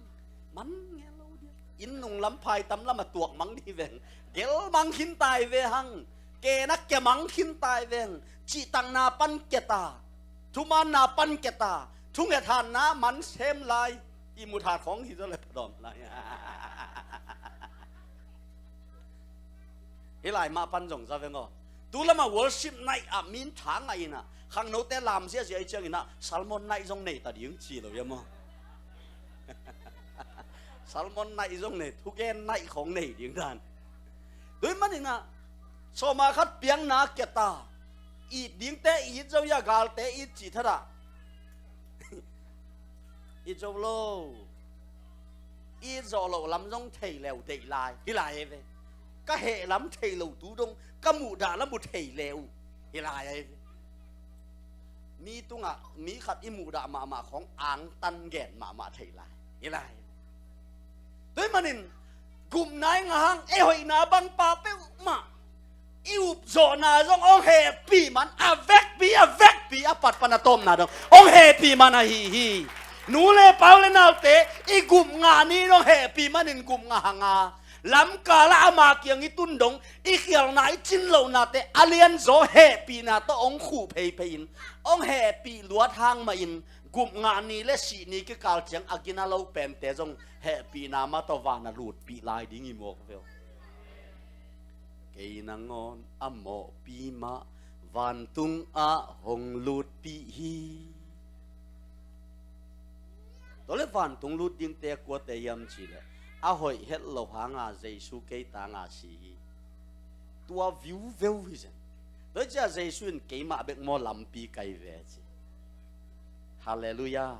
man ngel lo ding. Inn nung lam phaitam lam a tuak mang ding veng. Gel mang khin tai ve hang. Kena kia mang khin tai veng. Cihtakna pan kia ta. Thumaanna pan kia ta. Thungethanna man sem lai. I muthat khawng hi zaw le pha dawm lai. Hih lai mah pan zong za veng aw. Tu lamah worship night ah min thang ah inah khangnote lam ziahziah i cianginah sermon night zong nei ta ding ci lo ia maw? Sermon night zong nei, thugen night khawng nei ding dan. Tui maninah sawma khat piangna kia ta. It dingte it zo ia, galte it cih thatah. It zo lo. It zawh loh lam zong thei leu deih lai hi lai ei ve. Ka heh lam thei lo tu dong ka muhdah lam uh thei leu hi lai ei ve. Mi tungah mi khat i muhdah mahmah khawng angtan gen mahmah thei lai hi lai ei ve. Tui manin gupna i ngah hang ei hoihna bangpa peuhmah i upzawhna zong hong hehpih man, a vekpi a vekpi a pat pan a tawpna dong hong hehpih man ahi hi. Nu le pau le naute, i gup ngah ni dong hehpih manin gup ngah hanga lamkala ama kiang i tun dong i khialhna i cin lohnate a lianzaw hehpihna tawh hong khuh pheiphei in hong hehpih luat hang mahin gup ngah ni le sih ni kikal ciang a gina lo pente zong hehpihna mah tawh van a lutpih lai ding hi mawk veu. Kei nangawn a mawhpi mah vantung ah hong lutpih hi. Tua le vantung lut dingte kuate hiam cih leh a hoih het lo hanga Jesu kei tanga si hi. Tua viuveu hi zen. Tua hi ciah Jesu in keimah bek maw lampi kai ve ci. Halleluiah.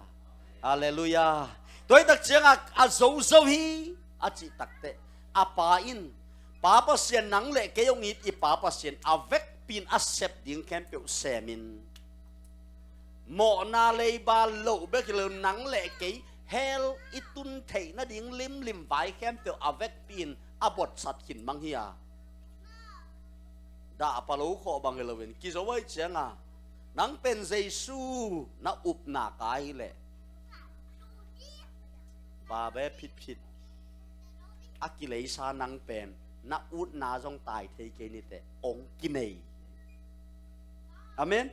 Halleluiah. Tua hi tak ciangah a zozo hi a cih takteh a Pa in, Pa Pasian, nang le kei hong it i Pa Pasian, a vekpi in a sep ding khempeuh semin mawhna leiba loh bek hi lo, nang le kei hell i tun theih nading limlim vai khempeuh a vekpi in a botsat khin mang hi a. Dah a palo khawh bang hi loin kizo ahi cianga nang pen Jesu na upna kai leh babe phitphit a kileisa nang pen na utna zong tai thei kei niteh hong kinei. Amen.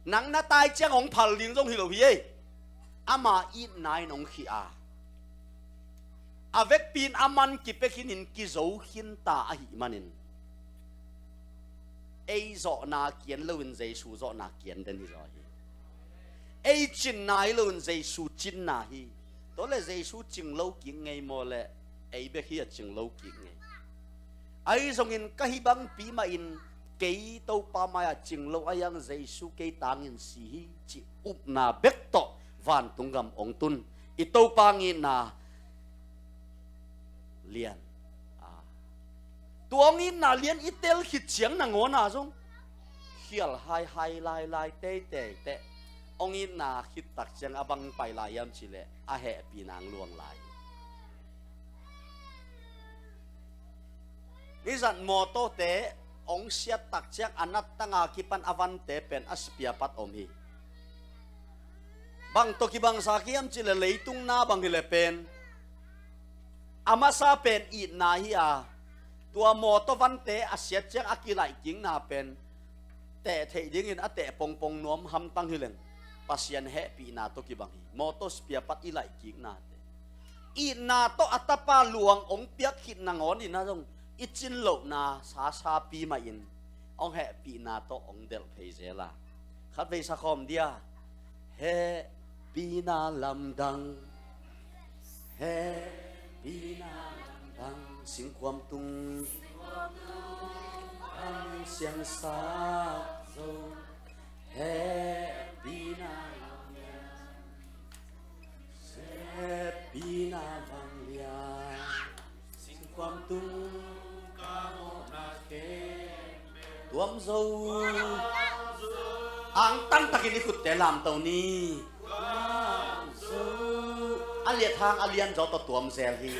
Nang na tai ciang hong phal ding zong hi lo hi ei. Ama itna in hong khih a, a vekpi in a man kipia khinin kizo khinta ahih manin ei zawhna kian loin Jesu zawhna kian den hi zaw hi. Ei cinna hi loin Jesu cinna hi. Tua le Jesu cing lo kik ngei maw le ei bek hi a cing lo kik ngei. Ahi zongin ka hih bangpi mahin kei Topa mai-ah cing lo a hiang Jesu kei tangin si hi cih upna bek tawh vantung gam hong tun i Topa ngitna lian. Ah. Tua hong itna lian i tel khit ciang nangawna zong khial haihai lailai teitei teh hong itna khit tak ciang a bang pai lai hiam cih leh a hehpihna hong luang lai. Nizat mawtawte hong siat tak ciang a nattanga kipan a vante pen a spare part om hi. Bang tawh kibangsa hiam cih leh leitung na bang hi leh pen a masa pen itna hi a, tua mawtaw vante a siat ciang a kilaih kikna pen teh theih dingin a teh pongpong nuam hamtang hi leng Pasian hehpihna tawh kibang hi. Mawtaw spare part i laih kiknate itna tawh a tapa luang hong piak khit nangawn in a zong i cin lohna sasapi mahin hong hehpihna tawh hong delh phei zel a. Khatvei sa khawm dia. Hehpihna lamdang, hehpihna lamdang, singkuam tung hang siangsak zo, hehpihna lamdang, hehpihna lamdang. Singkuam tung ka mawhna khempeuh tuam zo. Angtang takin i khutte lamto ni. Tuam zo. A liat hang a lian zaw tawh tuam zel hi.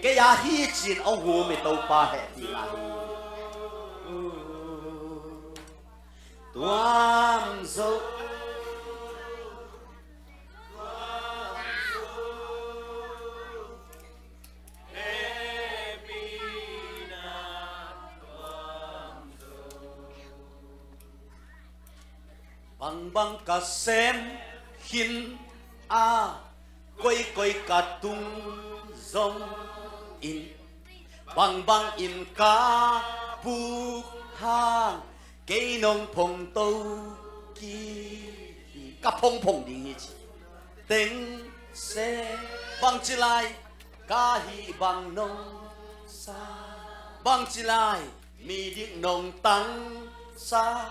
Kei a hi cin a hum i Topa hehpihna hi. Tuam zo. Bangbang ka sem khin a, koikoi ka tung zong in, bangbang in ka buk hang, kei nong phongto kik hi. Ka phongphong ding hi ci. Teng se bangci lai, ka hih bang nong sa, bangci lai, mi dik nong tang sa.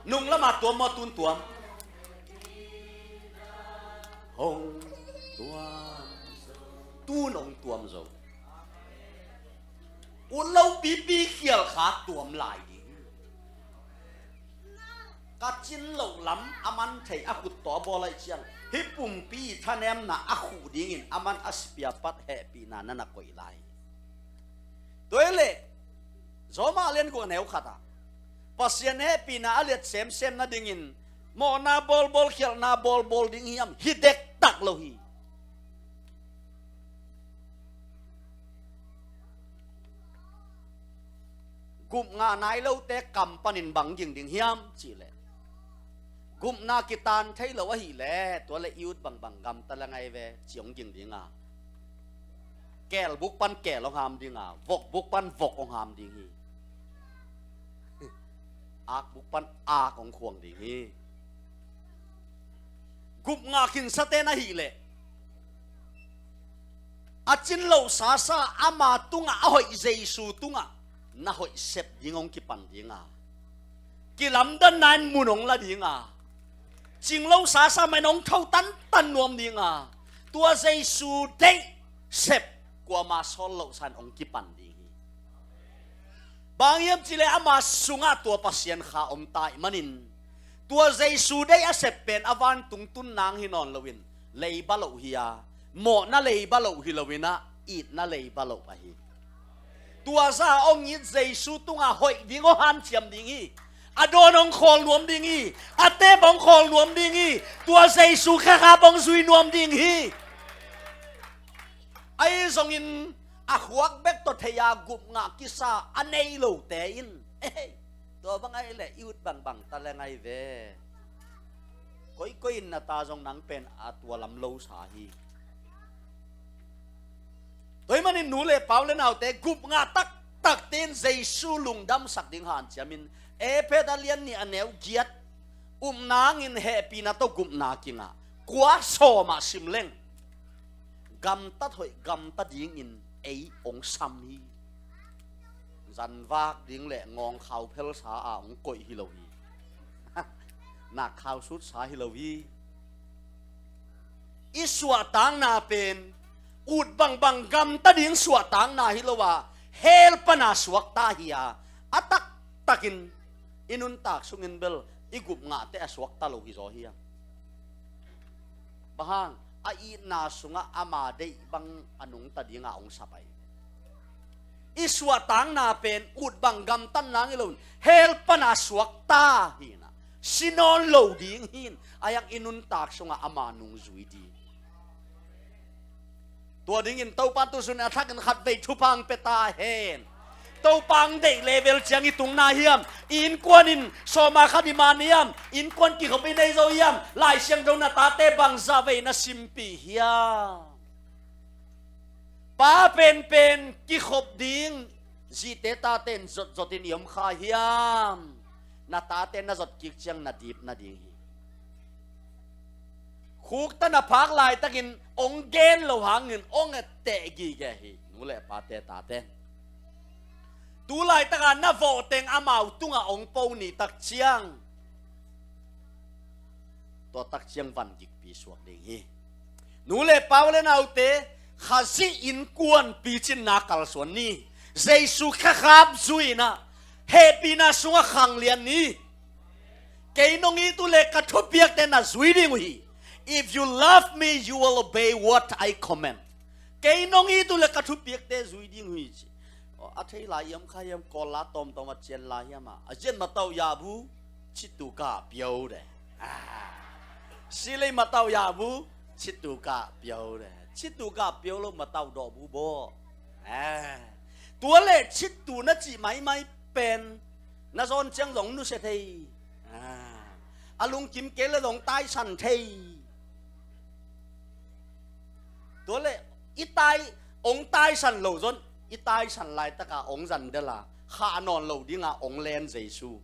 Nung lama tuam maw, tun tuam? Hong tuam. Tun hong tuam zo. Ut lo pipi khial kha tuam lai ding. Ka cin loh lam a man thei a khut tawh a bawl ahih ciang, hih pumpi thanemna a khuh dingin a man a sipia pat hehpihna na na koih lai. Tua hi leh Rom a lian guk a neu khat ah Pasian hehpihna a liat semsem nadingin mawhna bawlbawl, khialhna bawlbawl ding hiam? Hi dektak lo hi. Gupngah nai lote kam panin bang ging ding hiam cihleh, gupna kitan thei lo ahileh, tua le i ut bangbang gamta le ngai ve ci hong ging ding a, keel buk pan keel hong ham ding a, vok buk pan vok hong ham ding hi. Ak buk pan ak hong khuang ding hi. Gupngah khinsate'n ahileh, a cin loh sasa ama tungah a hoih Jesu tungah na hoih sep ding hong kipan ding a, kilamdanna in mun hong la ding a, cing loh sasa mah in hong tho tantan nuam ding a, tua Jesu deih sep kuama sawl loh sa in hong kipan ding hi. Bang hiam cihleh ama sungah tua Pasian Kha om ta ahih manin, tua Jesu deih a sep pen a vantung tun nang hi nawn loin, leiba loh hi a, mawhna leiba loh hi loin ah, itna leiba loh ahi. Tua zah hong it Jesu tungah hoih ding hong hanciam ding hi. A dawn hong khawl nuam ding hi. A teep hong khawl nuam ding hi. Tua Jesu khekhap hong zui nuam ding hi. Ahi zongin a khuak bek tawh thei-a gupngah kisa a nei lote in, eh, tua bang ahileh i ut bangbang ta le ngai ve. Koikoi in na ta zong nang pen a tua lam lo sa hi. Tua ahih manin nu le pa u le naute, gupngah taktakte in Jesu lungdamsak ding hanciamin, Efesa lian nih a neu giat, upna hangin hehpihna tawh gupna kingah, kua sawm ah sim leng gamtat hoih gamta dingin ei hong sam hi. Zanvak ding le ngawngkhau phelsa a hong koih hi lo hi. Nakkhau sutsa hi lo hi. I suahtakna pen ut bangbang gamta ding suahtakna hi lo a, hell pana suakta hi a, a taktakin i nuntak sungin bel i gupngahte a suakta lo hi zaw hiam? Bang hang? A itna sungah ama deih bang a nungta dinga hong sap ahi. I suahtakna pen ut bang gamtat nang hi loin, hell pana suakta hi in ah, si nawn lo ding hi in, a hiang i nuntak sungah ama nungzui ding. Tua dingin Topa tusun a thakin khatvei thupha hong pia ta hen. Topa hong deih level ciang i tungna hiam? I innkuan in sawma khat i man hiam? Innkuan kikhop i nei zo hiam? Lai Siangtho na tate bangzah vei na simpih hiam? Pa penpen kikhop ding Zite tate in zotzot in i om kha hiam? Na tate na zot kik ciang na dip nading hi. Khukta na phak laitakin ong gen lo hangin ong etteh gige hi. Nu le pate tate, tu laitaka na vawh teng amau tunga ong po ni tak ciang, tua tak ciang van gikpi suak ding hi. Nu le pau le naute, Khazih innkuan picinna kalsuan ni. Jesu kha khap zui inah hehpihna sungah khanglian ni. Kei nong it uh le ka thupiakte na zui ding uh hi. If you love me, you will obey what I command. Kei nong it uh le ka thupiakte zui ding uh hi ci. Aw, a thei lai hiam kha hiam, Kawl la tawmtawm a cian lai hiam a, a zian matau yabu citu ka piau de. Ah. Silei matau yabu citu ka piau de. Citu ka piau lo matau dawbu bo. Ah. Tua le citu na cih maimai pen na zawn ciang zong nusia thei. Ah. A lungkim kei le zong taisan thei. Tua le i tai, ong taisan lo zon, i taisan laitaka ong zan dela, khah nawn lo dinga ong len Jesu.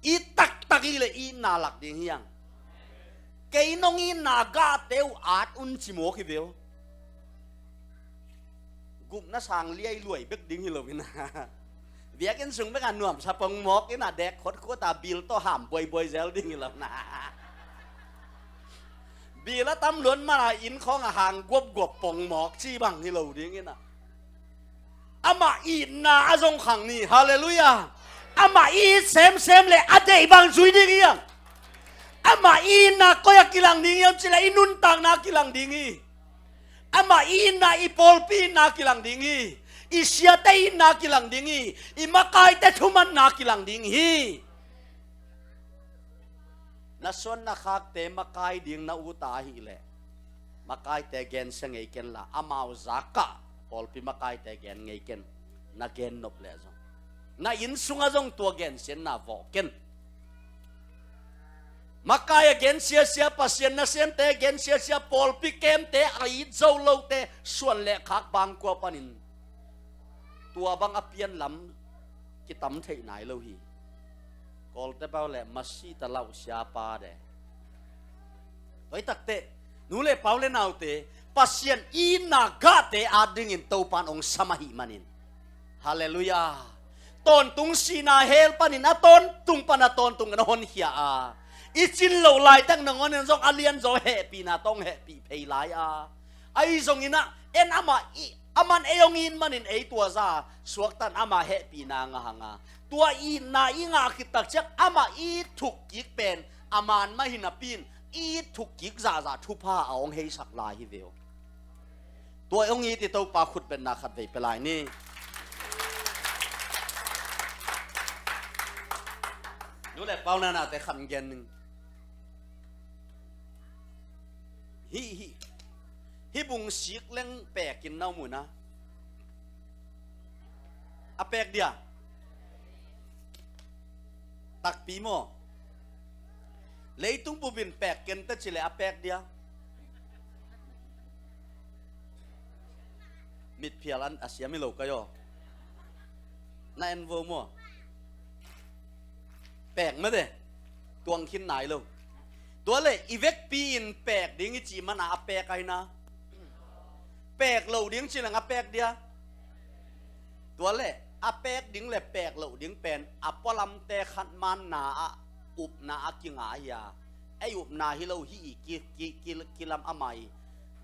I taktak i le i na lak ding hiang. Kei nong i na gahte uh at un ci mawk hi veu. Gupna sang liai luai bek ding hi lo ina. Biakinn sung bek a nuamsa pong mawk ina, dek khot khot a bil tawh ham buaibuai zel ding hi lo na. Bil a tam luan mana inn khawng a hang guapguap pong mawk ci bang hi lo ding ina. Amah itna a zong khang ni. Halleluiah. Amah it semsem le a deih bang zui ding hiam? Amah itna koi a kilang ding hiam cileh i nuntakna kilang ding hi. Amah itna i pawlpi itna kilang ding hi. I siate itna kilang ding hi. I makaite thumanna kilang ding hi. Na suan na khakte makai ding na ut a ahih leh, makaite gensia ngei ken la, amau zakah pawlpi makaite gen ngei ken. Na gen nop leh zong, na inn sungah zong tua gensiatna vawh ken. Makai a gensiasia, Pasian nasemte a gensiasia, pawlpi kemte a it zo lote suan le khak bangkua panin tua bang a pian lam kitam theih nai lo hi. Kawlte pau le masi ta lauh siapa de. Tua hi takteh, nu le pau le naute, Pasian itna gahte adingin Topan ong sam ahih manin, halleluiah, tawntung sihna hell panin a tawntung pan a tawntung na honkhia a, i cin loh laitak nangawn in zong a lianzaw hehpihna tawh ong hehpih phei lai a, ahi zongin ah en amah i, aman ei ong it manin ei tua za suaktan amah hehpihna ngah hang a, tua itna i ngah khit tak ciang amah i thuk kik pen a man mah hi napi in, i thuk kik zahzah thupha a ong heisak lai hi ve uh. Tua ong it i Topa khutbetna khat vei pia lai ni. Nu le pau, na nate khan gen ning. Hih, hih, hih bung sik leng pekin na um uh na. A pek dia? Takpi maw? Leitung bupin pek ken ta cileh a pek dia? Mitphial an a siam hi lo kai aw. Na en vo maw? Pek mate. Tuang khin nai lo. Tua le i vekpi in pek ding i cih mana a pek ahi na. Pek lo ding ci leng a pek dia? Tua le a pek ding le pek lo ding pen a pualamte khat manna ah upna a kinga hi a, ei upna hi lo hi i ki, ki, ki, kilam amah i,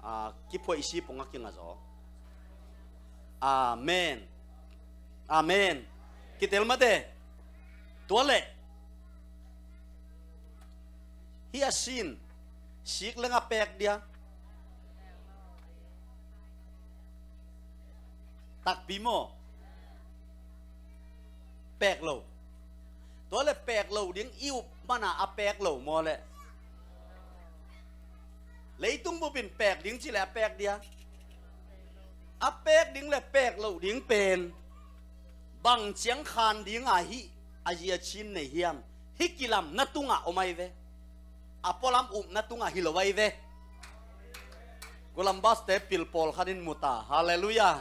ah, kiphoih si pong a kinga zaw. Amen. Amen. Kitel mate. Tua le hi a sin sik leng a pek dia? Takpi maw? Pek lo. Tua le pek lo ding i up mana a pek lo maw le? Leitung bupin pek ding cileh a pek dia? A pek ding le pek lo ding pen bang ciang khan ding a hih a zia cin nei hiam? Hih kilam na tungah om ahi ve. A pualam upna tungah hi lo ahi ve. Columbus te pil pawlkhat in mu ta. Halleluiah.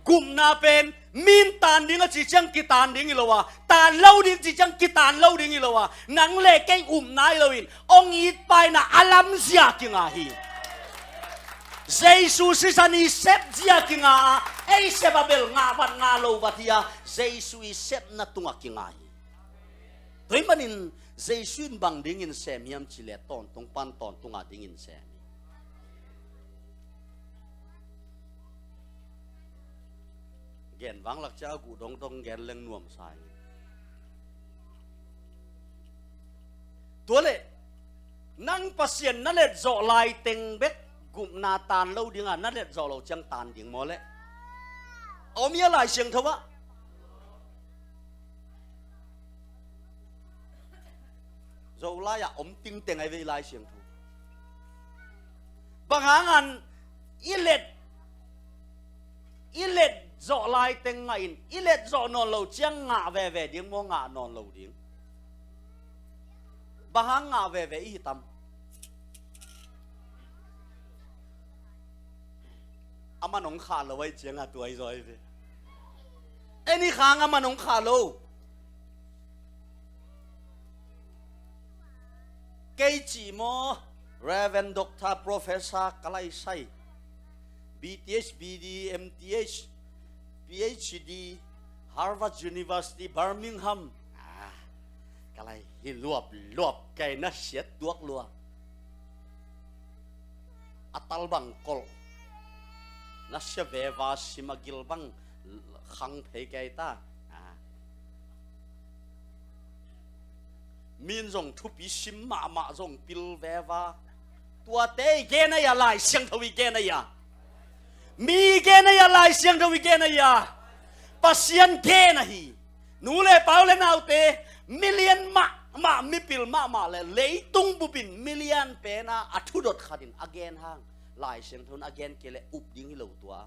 Gupna pen min tan ding a ci ciang kitan ding hi lo a, tan lo ding ci ciang kitan lo ding hi lo a, nang le kei upna hi loin hong itpaina a lamzia kinga hi. Jesu sisan i sep zia kinga a, ei sep a bel ngah vat ngah lo vat hi a, Jesu i sepna tungah kinga hi. Tua ahih manin Jesu in bang dingin sem hiam cih leh tawntung pan tawntung a dingin sem hi. Gen vanglak ciang a guh dongdong gen leng nuamsa hi. Tua leh nang Pasian na letzawh laiteng bek gupna tan lo ding a, na letzawh lo ciang tan ding maw leh? A om hi a Lai Siangtho ah. Zolai ah om tingteng ahi ve i Lai Siangtho. Bang hang an i let, i letzawh laiteng ngah in, i letzawh nawn lo ciang ngah veve ding maw, ngah nawn lo ding? Bang hang ngah veve i hi tam? Aman hong khah lo ahi ciang a tuai zaw ahi ve. Ei ni khang aman hong khah lo. Kei cih maw, Reverend Doctor Professor ka lai sai. B T H, B D, M T H, P H D, Harvard University, Birmingham. Ah, ka lai hi luap luap kei na siat tuak lua. A tal bang kolh na sia veva, sim a gil bang khang phei kei ta. Ah. Min zong thupi sim mahmah zong pil veva. Tuate i gen ahi a, Lai Siangtho i gen ahi a? Mi i gen ahi a, Lai Siangtho i gen ahi a? Pasian gen ahi. Nu le pau le naute, milian mahmah, mipil mahmah le leitung bupin milian pena a thudot khatin a gen hang, Lai Siangtho in a gen kei le up ding hi lo tua.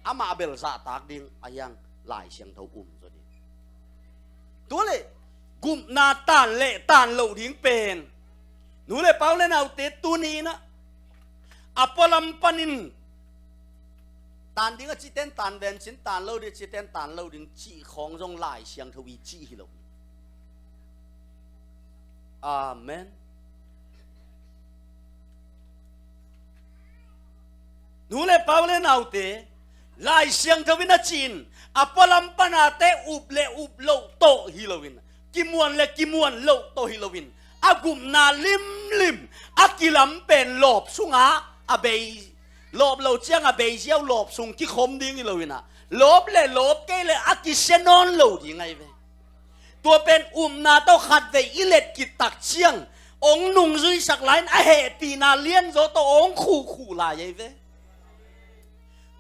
Amah bel zahtak ding a hiang, Lai Siangtho um zaw ding. Tua leh gupna tan le tan loh ding pen, nu le pau le naute, tuni in ah a pualam panin tan ding a cihten tan ven cin, tan lo ding a cihten tan lo ding cih khawng zong Lai Siangtho i cih hi lo. Amen. Nu le pau le naute, Lai Siangtho in a cih in, a pualam panate up le up loh tawh hi loin, kimuan le kimuan loh tawh hi loin, a gupna limlim a kilam pen lawp sungah a bei, lawp lo ciang a bei ziau lawp sung kikhom ding hi loin ah, lawp le lawp kei le a kisia nawn lo ding ahi ve. Tua pen upna tawh khatvei i let khit tak ciang hong nungzuisak lai-in a hehpihna lianzaw tawh hong khuhkhuh lai ahi ve.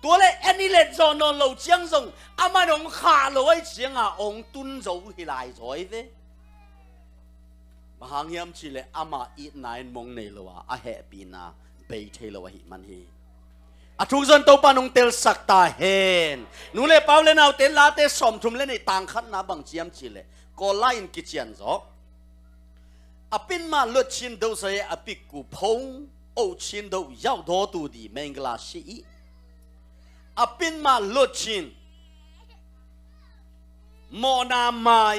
Tua le en i let zawh nawn lo ciang zong aman hong khah lo ahi cianga hong tun zo hi lai zaw ahi ve. Bang hang hiam cihleh ama itna in mong nei lo a, a hehpihna bei thei lo ahih man hi. A thuk zong Topa in hong telsak ta hen. Nu le pau le naute, Late sawmthum le nih, tang khatna bang ci hiam cihleh, Kawl lai-in kician zaw. အပြစ်မှလွတ်ခြင်း ဒုစရိုက်အပြစ်ကို ဖူးအုပ်ခြင်းသို့ ရောက်သောသူသည် မင်္ဂလာရှိ၏။ အပြစ်မှလွတ်ခြင်း မော်နာမาย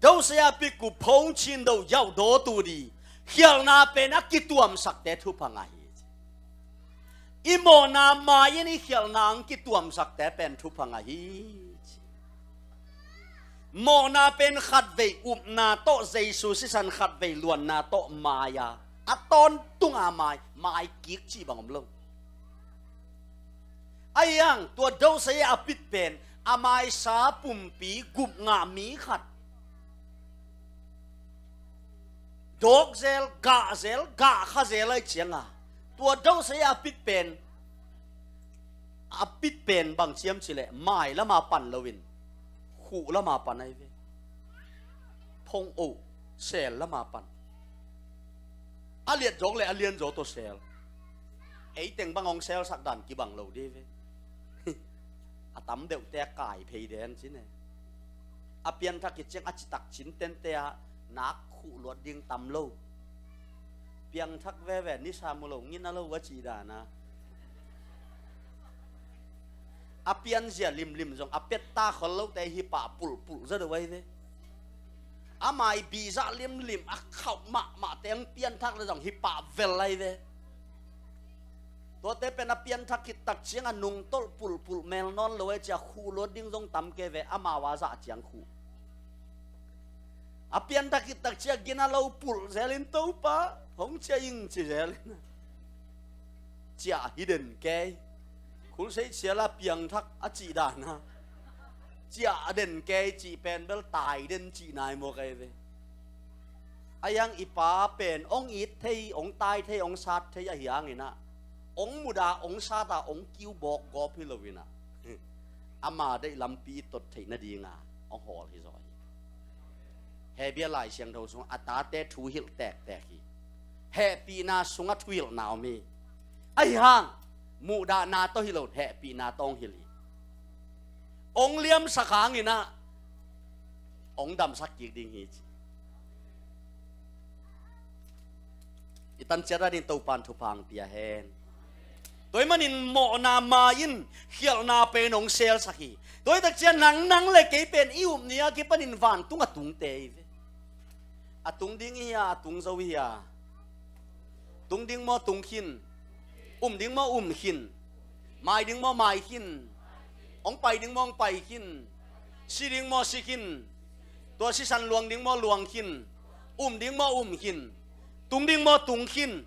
ဒုစရိုက်အပြစ်ကို ဖူးခြင်းသို့ ရောက်သောသူသည် khialhna pen a kituamsakte thupha ngah hi. I mawhna mai in i khialhna hong kituamsakte pen thupha ngah hi. Mawhna pen khatvei upna tawh, Jesu sisan khatvei luanna tawh mai-a a tawntunga mai, mai kik cih bang om lo. Ahi hang tua dosei a pit pen a maisa pumpi gupngah mi khat dawk zel, gah zel, gah kha zel ahi cianga, tua dosei a pit pen, a pit pen bang ci hiam cihleh, mai lama pan loin khuh lama pan ahi ve. Phong oh, sel lama pan. A liat zawk le a lian zaw tawh sel. Ei teng bang hong selsak dan kibang lo dih ve. A tam deuhte a kai phei den cine. A pianthak hi ciang a citak cin tente a nak khuh luat ding tam lo. Piangthak veve, nisa mu lo, ngina lo a ci dana. A pianzia limlim zong a petta khol lote hi pah pulhpulh zaw deuh ahi ve. A mai bihzah limlim a khauh mahmahte hong pianthak le zong hi pah vel ahi ve. Tuate pen a pianthak khit tak ciang a nungtolh pulhpulh mel nawn lo ahi cia khuh luat ding zong tam kei ve, amau a zah ciang khuh. A pianthak khit tak ciang gina lo pulh zelin Topa hong ciah ing ci zelin ciah hi den kei. Khulsei ciala piangthak a cih dana ciah a den kei cih pen bel tai den cih nai maw kei ve. A iang i pa pen hong it thei, hong tai thei, hong sat thei ahi hanginah hong muda, hong sata, hong kiu bawk gawp hi loinah ama deih lampi i tot theih nadinga hong hawl hi zaw hi. Hebia Lai Siangtho sungah a tate thuhilh tektek hi. Hehpihna sungah thuhilhna om hi. Ahi hang muhdahna tawh hi lo, hehpihna tawh hong hilh hi. Hong liamsak hanginah hong damsak kik ding hi ci. I tanciat a ding Topan thupha hong pia hen. Tua ahih manin mawhna ma-in khialhna pen hong selsak hi. Tua hi tak ciang nang, nang le kei pen i up ni a kipanin vantung a tungte hi ve. A tung ding hi a, a tung zo hi a. Tung ding maw tung khin? Um ding maw um khin? Mai ding maw mai khin? Hong pai ding maw hong pai khin? Si ding maw si khin? Tua sisan luang ding maw luang khin? Um ding maw um khin? Tung ding maw tung khin?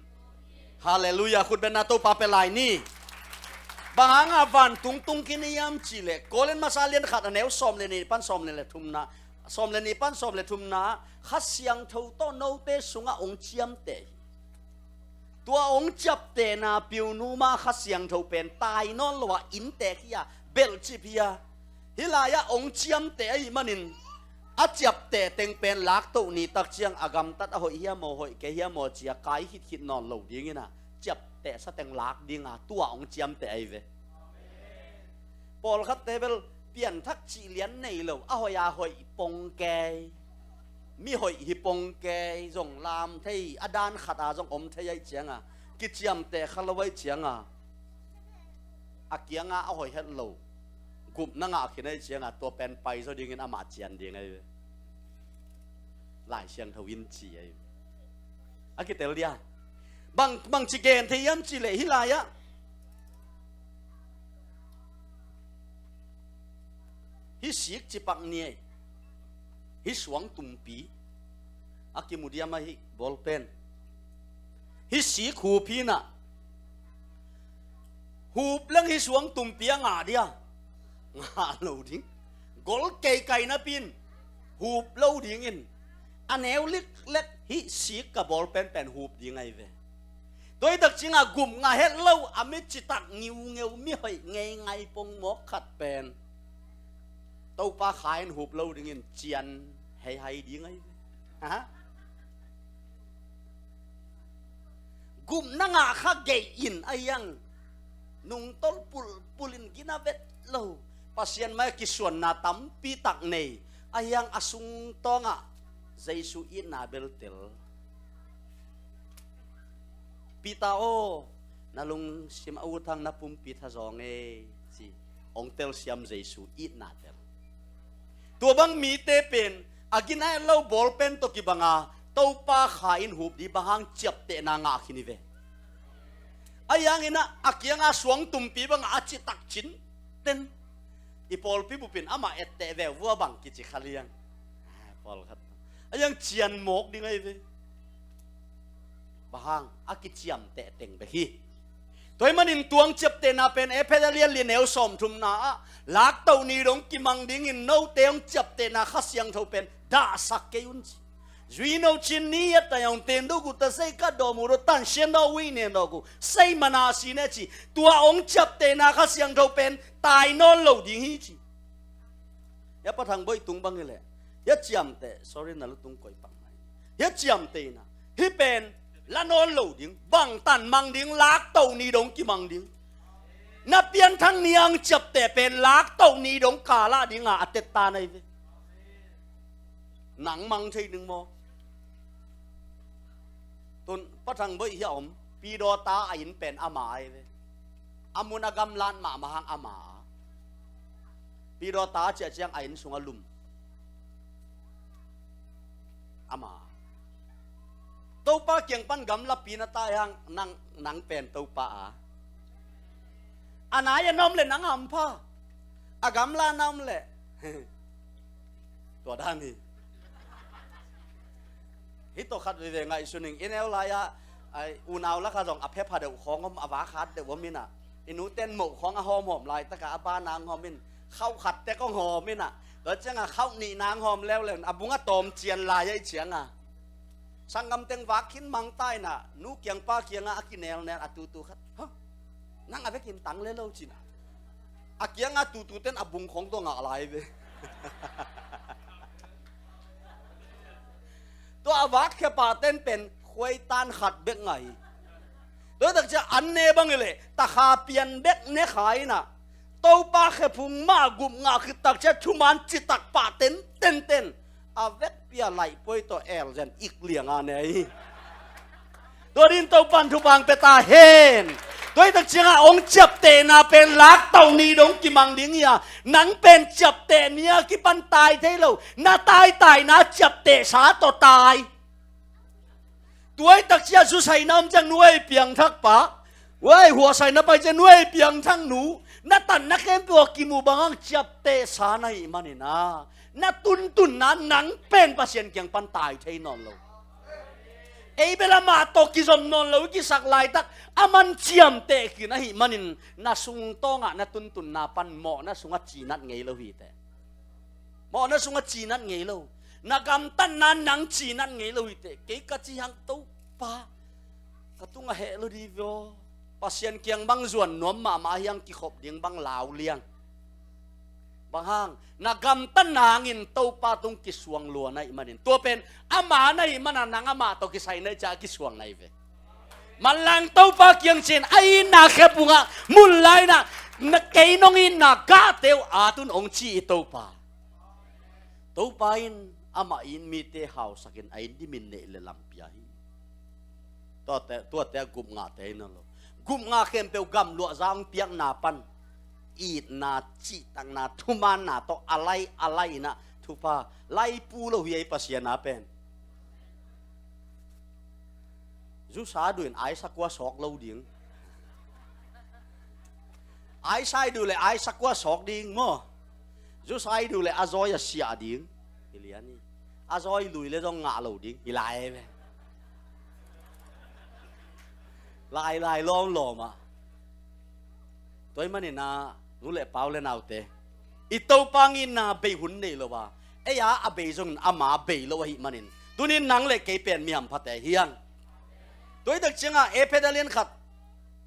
Halleluiah, khutbetna Topa pia lai ni. Bang hanga vantung tung khin i hiam cihleh Korin masa lian khat a neu sawm le nih pan sawm le, le thumna, sawm le nih pan sawm le thumna, Kha Siangtho tawh note sungah hong ciamteh hi. Tua hong ciaptehna piunu ma Kha Siangtho pen tai nawn lo a inntek hi a, belhcip hi a. Hih lai-ah hong ciamteh ahih manin a ciapteh teng pen laktoh ni tak ciang a gamtat a hoih hiam aw, hoih kei hiam aw ci-a kai khitkhit nawn lo dingin a ciaptehsa teng lak dinga tua hong ciamteh ahi ve. Pawlkhatte bel pianthak cih lian nei lo, a hoih a hoih pong kei, mi hoih hi pong kei, zong lam thei, a dan khata zong om thei ahi cianga kiciamteh kha lo ahi cianga a kianga a hoih het lo gupna ngah khin ahi cianga tua pen paizaw dingin amah cian ding ahi ve. Lai Siangtho in ci ahi ve. A kitel dia bang, bangci gen thei hiam cihleh hih lai-ah hih sik cipak ni ei, hih suang tumpi a kimu diam ahi bawlpen. Hih sik hup hinah hup leng hih suang tumpi a ngah dia? Ngah lo ding. Gol keikai napin hup lo dingin a neu liklek hih sik ka bawlpen pen hup ding ahi ve. Tua hi tak cianga gum ngah het lo a mi citak ngiungeu, mi hoih ngeingai pongmawk khat pen Topa Kha in hup lo dingin cian heihai ding ahi ve. Ha? Gupna ngah kha gei in a hiang nungtol pulpulin gina vet lo, Pasian mai kisuanna tampi tak nei a hiang a sungtawngah Jesu itna beltel. Peter aw, na lungsim a uthang na pumpi thazawng ei ci. Hong telsiam Jesu itna tel. Tua bang mite pen a gina het lo bawlpen tawh kibanga Topa Kha in hup ding bang hang ciaptehna ngah khin hi ve. A hianginah a kianga suang tumpi bangah a citak cin ten i pawlpi bupin amah etteh veu vua bang kici kha liang. Pawlkhat a hiang cian mawk ding ahi ve. Bang hang a kiciamteh teng bek hi. Tua ahih manin tua hong ciaptehna pen Efesa lian li neu sawmthumna ah laktoh ni dong kimang dingin note hong ciaptehna Kha Siangtho pen dahsak kei un ci. Zui no cin ni a tai hong ten do gu ta sei ka do mu do tan sian do wi ne do gu sei mana si ne ci. Tua hong ciaptehna Kha Siangtho pen tai nawn lo ding hi ci. Hia Pa Thang Boih tung bang hileh hia ciamteh, sorry, na lutung koi pang mai. Hia ciamteh ina hih pen la nawn lo ding, bangtan mang ding, laktoh ni dong kimang ding. Na pianthak ni ang ciapteh pen laktoh ni dong kalah dinga a tetta na hi ve. Nang mang thei ding maw? Tun Pa Thang Boih hia om, Pi Dawta a inn pen ama ahi ve. A mun a gamlat mahmah hang ama a Pi Dawta ciah ciang a inn sungah lum. Ama Topa kiang pan gamlapi na tai hang, nang, nang pen Topa a, a nai a na om le nang hampha, a gamla na om le. Tua dan hi. Hih tawh khat veve ngaihsun ing. I neu lai-ah, ai, unau lakah zong a phepha deuh khawng om, a vak hat deuh om inah, i nuten moh khawng a hawmhawm laitakah a bana hong hawm in, khauh khat tek hong hawm inah, tua ciangah khauh nihna hong hawm leuleu in a bung a tawm cian lai ahih ciangah, sanggam teng vak khin mang ta inah, nu kiang pa kiangah a kinelnel a tutu khat, "Ha? Nang a vekin tang le lo," ci-in a kiangah tutu ten a bung khawng tawh ngah lai ve. Tua a vak khia pa ten pen khuaitan khat bek ngah hi. Tua tak ciah an ne bang hi leh takha pian bek ne kha inah, Topa khephung mah gup ngah khit tak ciah thuman citak pah ten ten ten a vekpi a laihpuai tawh elzen ik lianga ne hi. Tua din Topan thupha pia ta hen. Tua hi tak ciangah hong ciaptehna pen laktau ni dong kimang ding hi a, nang pen ciapteh ni a kipan tai thei lo, na taitaina ciaptehsa tawh tai. Tua hi tak ciah zusaina om ciang nuai piangthak pa, uai, huasaina pai ciang nuai piangthak nu, na tanna khempeuh a kimu bang hang ciaptehsa na hih manin a, na tuntunna nang pen Pasian kiang pan tai thei nawn lo. Ei bel amah tawh kizom nawn lo i kisak laitak, a man ciamteh khin ahih manin, na sungtawngah na tuntunna pan mawhna sungah cinat ngei lo hi teh. Mawhna sungah cinat ngei lo. Na gamtatna nang cinat ngei lo hi teh. Kei ka ci hang Topa, ka tungah heh lo di vio. Pasian kiang bang zuan nuam mahmah hiang kikhop ding bang lau liang. Bang hang, na gamtatna hangin Topa tung kisuang lua na hih manin. Tua pen, ama na hih mana nang amah tawh kisai na hih ciah a kisuang na hi ve. Manlang Topa kiang cin, a itna khephungah, mun lai inah, na kei nong itna gahte uh at un hong ci i Topa. Topa in amah in mite hausakin a in dimin neih le lam pia hi. Tuate, tuate a gup ngahte hi nawn lo. Gup ngah khempeuh gamluahza hong piakna pan itna, cihtakna, thumaanna tawh a lai a lai inah thupha lai pu lo hi ei Pasian a pen. Zusa duh in aisa kua sawk lo ding. Aisa i duh le aisa kua sawk ding maw? Zusa i duh le a zawi a siah ding. Hi lian hi. A zawi lui le zong ngah lo ding. Hi lai ve. Lai lai lawm lawm ah. Tua ahih manin a, nu le pau le naute, i Topa ngitna bei hun nei lo a, ei a a bei zongin ama bei lo ahih manin, tunin nang le kei pen mi hamphate hi hang. Tua hi tak ciangah Efesa lian khat,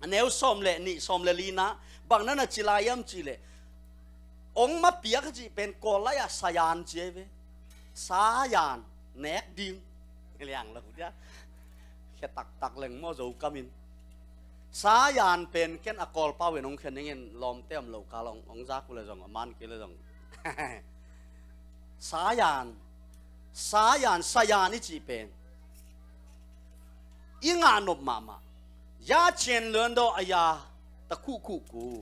a neu sawm le nih, sawm le lina, bang na na ci lai hiam cih leh, hong ma piak a cih pen Kawl lai-ah sayan ci ahi ve. Sayan, nek ding. Liang lo dia. Khia taktak leng maw Zokam in. Sayan pen ken a Kawlpau in hong khia ning in, lawmte om lo kal hong, hong zak uh le zong, a man kei le zong. Sayan, sayan, sayan i cih pen i ngah nop mahmah. ยาเช็นเลือนดอก အရာတစ်ခုခုကို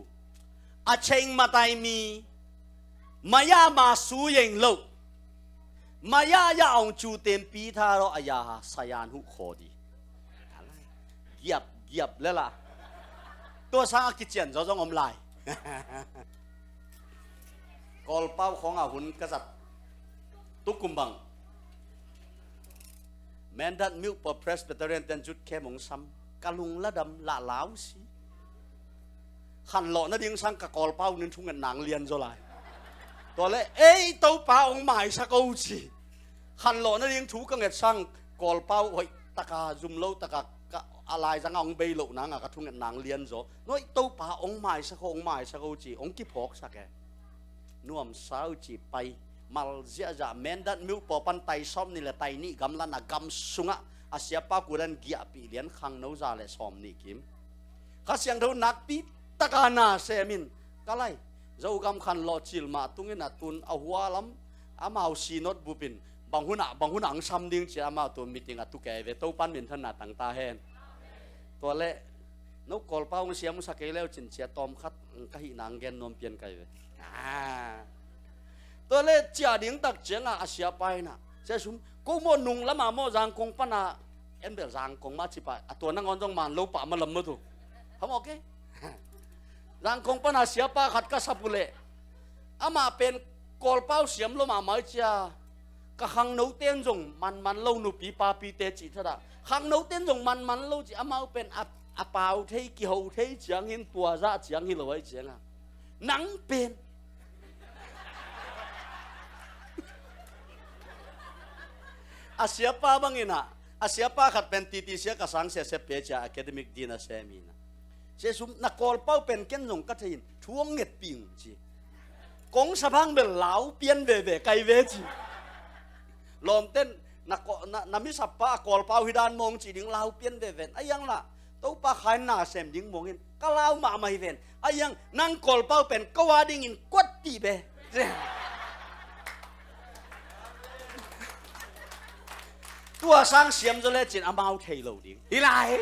အချိန်မတိုင်မီ မရမှာစိုးရိမ်လို့ မရရအောင် ကြိုတင်ပေးထားသောအရာဟာ ဆာယန်ဟုခေါ်သည်။ Giap, giap, lela. Tua sang a kician zaw zong om lai. Kawlpau khawngah hun ka zat tukum bang, Mindat Myo Presbyterian ten zut khem hong sam. Ka lung la dam, la lau si. Khanlawh nading sang ka Kawlpau nin thunget nang lian zaw lai. Tua le, ei, Topa hong maisak o ci. Khanlawh nading thu ka nget sang Kawlpau hoih taka, zum lo taka, ka, a laizanga hong bei loh nanga ka thunget nang lian zaw. Noi, Topa hong maisak o, hong maisak o ci, hong kiphawksak e. Nuamsa uh ci pai. Mal ziahziah, Mindat Myo paw pan tai sawm nih le tai nih gamla na gam sungah a siapa kudan giahpih lian khangno za le sawm nih kim. Kha Siangtho nakpi taka na semin, ka lai, Zogam khanlawh cil mah tungin a tun a hua lam, amau synod bupin, bang hunah, bang hunah ang sam ding cia amau tun meeting a tu kei ve, Topan minthanna tang ta hen. Tua le, no Kawlpau hong siam uh sa kei leu cin cia tawm khat, ka hih nang gen nuam pian kai ve. Ah. Tua le ciah ding tak ciangah a siapa in ah, Sia Sum, ko maw nung lamah maw Zangkong pana, en bel Zangkong mah ci pah, a tua nangawn zong man lo pah malam maw tu. Ham okay? Zangkong pana siapa khat ka sap uh leh, amah pen Kawlpau siam lo mahmah ih cia, ka khangnote in zong manman lo nupi papite cih thatah, khangnote in zong manman lo ci, amau pen a, a pau thei, kiho thei ciangin tua zah ciang hi lo ahi cianga. Nang pen a siapa bangin ah, a siapa khat pen titi sia ka sang sia sia pe cia academic din a sem in ah, Sia Sum, na Kawlpau pen ken zong ka thei in thu hong ngetpih ung ci. Kong sa bang bel lau pian veve kai ve ci. Lawmten na, na, na misap pa a Kawlpau hi dan mawng ci ding lau pian veve. A iang lah Topa khain na sem ding mawngin ka lau mahmah hi ven. A iang nang Kawlpau pen ko a dingin kuat ti be. Tua sang siam zaw lecin amau thei lo ding hi lai.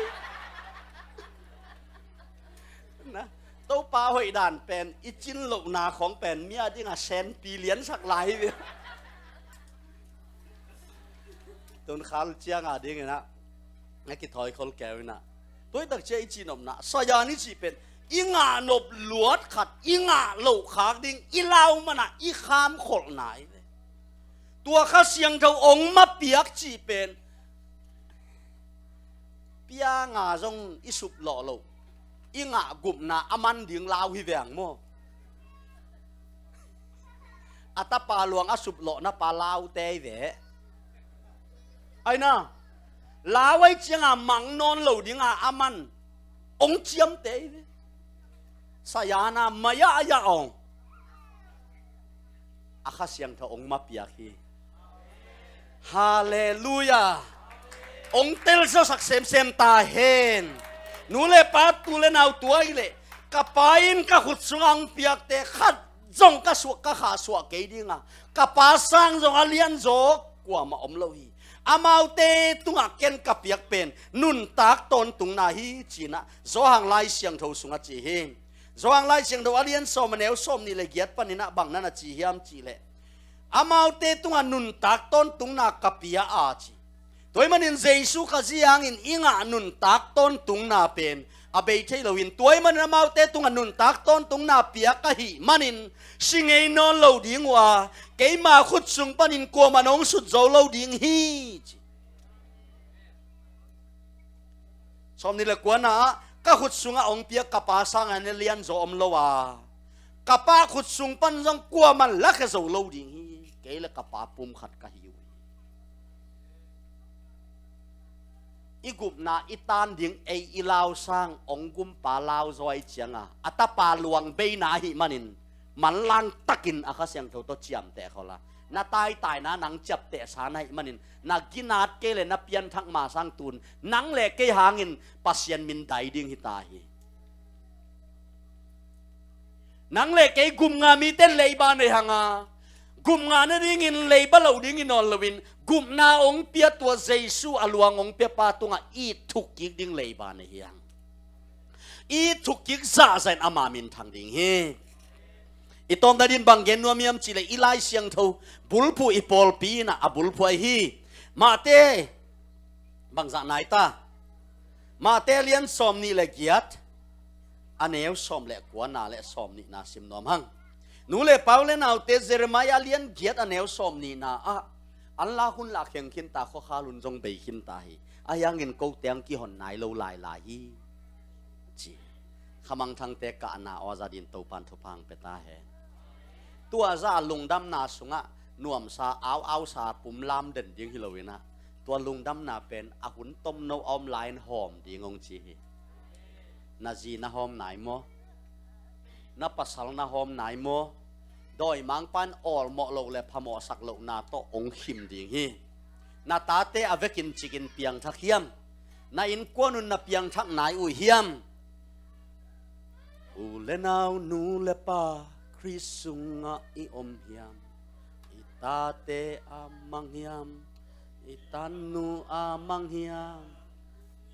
Na, Topa hoih dan pen i cin lohna khawng pen mi a dingah senpi liansak lai hi ve. Tun khal cianga dingin ah na kithawi khol keu in ah, tuaitak cia i cihnopna sayan i cih pen i ngah nop luat khat i ngah loh khak ding i lau manah i kham kholhna hi ve. Tua Kha Siangtho ong mapiak cih pen pia nga zong i suplawh loh, i ngah gupna a man ding lau hi veng maw? A tapa luang a suplawhna pa laute hi ve. Aina, lau ahi cianga mang nawn lo dinga a man ong ciamte hi ve. Sayana maya aya ong a Kha Siangtho ong mapiak hi. Halleluia. Ong telzasak semsem ta hen. Nu le pa, tu le nau, tua i leh ka pa in ka khut sungah ong piakte khat zong ka suak, ka khah suah kei dinga, ka pa sang zong a lianzaw kuamah om lo hi. Amaute tungah ken ka piak pen nuntak tawntungna hi, cinah Johan Lai Siangtho sungah ci hi. Johan Lai Siangtho a lian sawm, a neu sawm nih le giat paninah bang nan a ci hiam cihleh, amaute tungah nuntak tawntungna ka pia a ci. Tua ahih manin Jesu Khazih hangin i ngah nuntak tawntungna pen a bei thei loin, tua ahih manin amaute tungah nuntak tawntungna piak ahih manin si ngei nawn lo ding uh a, keima khut sung panin kuamah nong sut zo lo ding hi, ci. Sawm nih le kuana ah, ka khut sungah ong piak ka pa sangah na lianzaw om lo a, ka pa khut sung pan zong kuamah lakhia zo lo ding hi. Kei le ka pa pum khat ka hi uh hi. I gupna i tan ding ei i lau sang ong gumpa lau zaw ahi cianga, a tapa luang beina ahih manin manlang takin a Kha Siangtho tawh ciamteh khol a, na taitaina nang ciaptehsa na hih manin, na ginat kei le na pianthak ma sang tun nang le kei hangin Pasian min dai ding hi ta hi. Nang le kei gupna mite leiba nei hanga, gupna nadingin leiba lo dingin nawn loin, gupna ong pia tua Jesu a luang ong pia pa tungah i thukkik ding leiba nei hi hang. I thukkik zahzah in ama minthang ding hi. I tawpna din bang gen nuam hiam cihleh, i Lai Siangtho bulphuh, i pawlpi inah a bulphuh ahi hi. Mate, bangzah nai ta? Mate lian sawm nih le giat, a neu sawm le kuana le sawm nihna sim nuam hang. Nu le pau le naute, Jeremiah lian giat, a neu sawm nihna ah, an la hun lah kheng khin ta, khuakhal hun zong bei khin ta hi. Ahi hangin kote ang kihon nai lo lailai hi, ci. Khamangthangte kahna aw, a za din Topan thupha hong pia ta hen. Tua za lungdamna sungah nuamsa, au ausa pum lam den ding hi loinah, tua lungdamna pen a hun tomno a om lai-in hawm ding hong ci hi. Na zi na hawm nai maw? Na pasal na hawm nai maw? Dawimangpa in awlmawh loh le phamawhsak lohna tawh hong khim ding hi. Na tate a vekin cikin piangthak hiam? Na innkuan un na piangthak nai uh hiam? U le nau, nu le pa, Khrist sungah i om hiam? I tate a mang hiam? I tanu a mang hiam?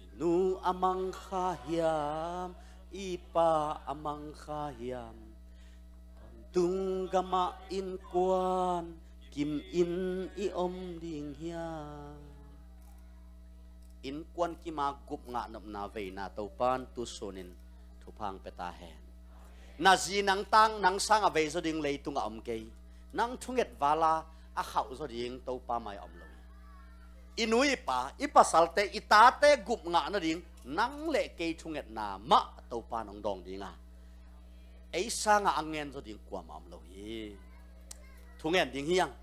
I nu a mang kha hiam? I pa a mang kha hiam? Tunggamah innkuan kimin i om ding hiam? Innkuan kima gup ngah nopna veina Topan tusunin thupha hong pia ta hen. Na zi nang tang nang sang a vei zaw ding leitungah om kei. Nang thunget vala a khauh zaw ding Topa mai a om lo hi. I nu i pa, i pasalte, i tate gup ngah nading nang le kei thungetna mah Topa nong dawng dinga, ei sanga a ngen zaw ding kuamah om lo hi. Thungen ding hi hang.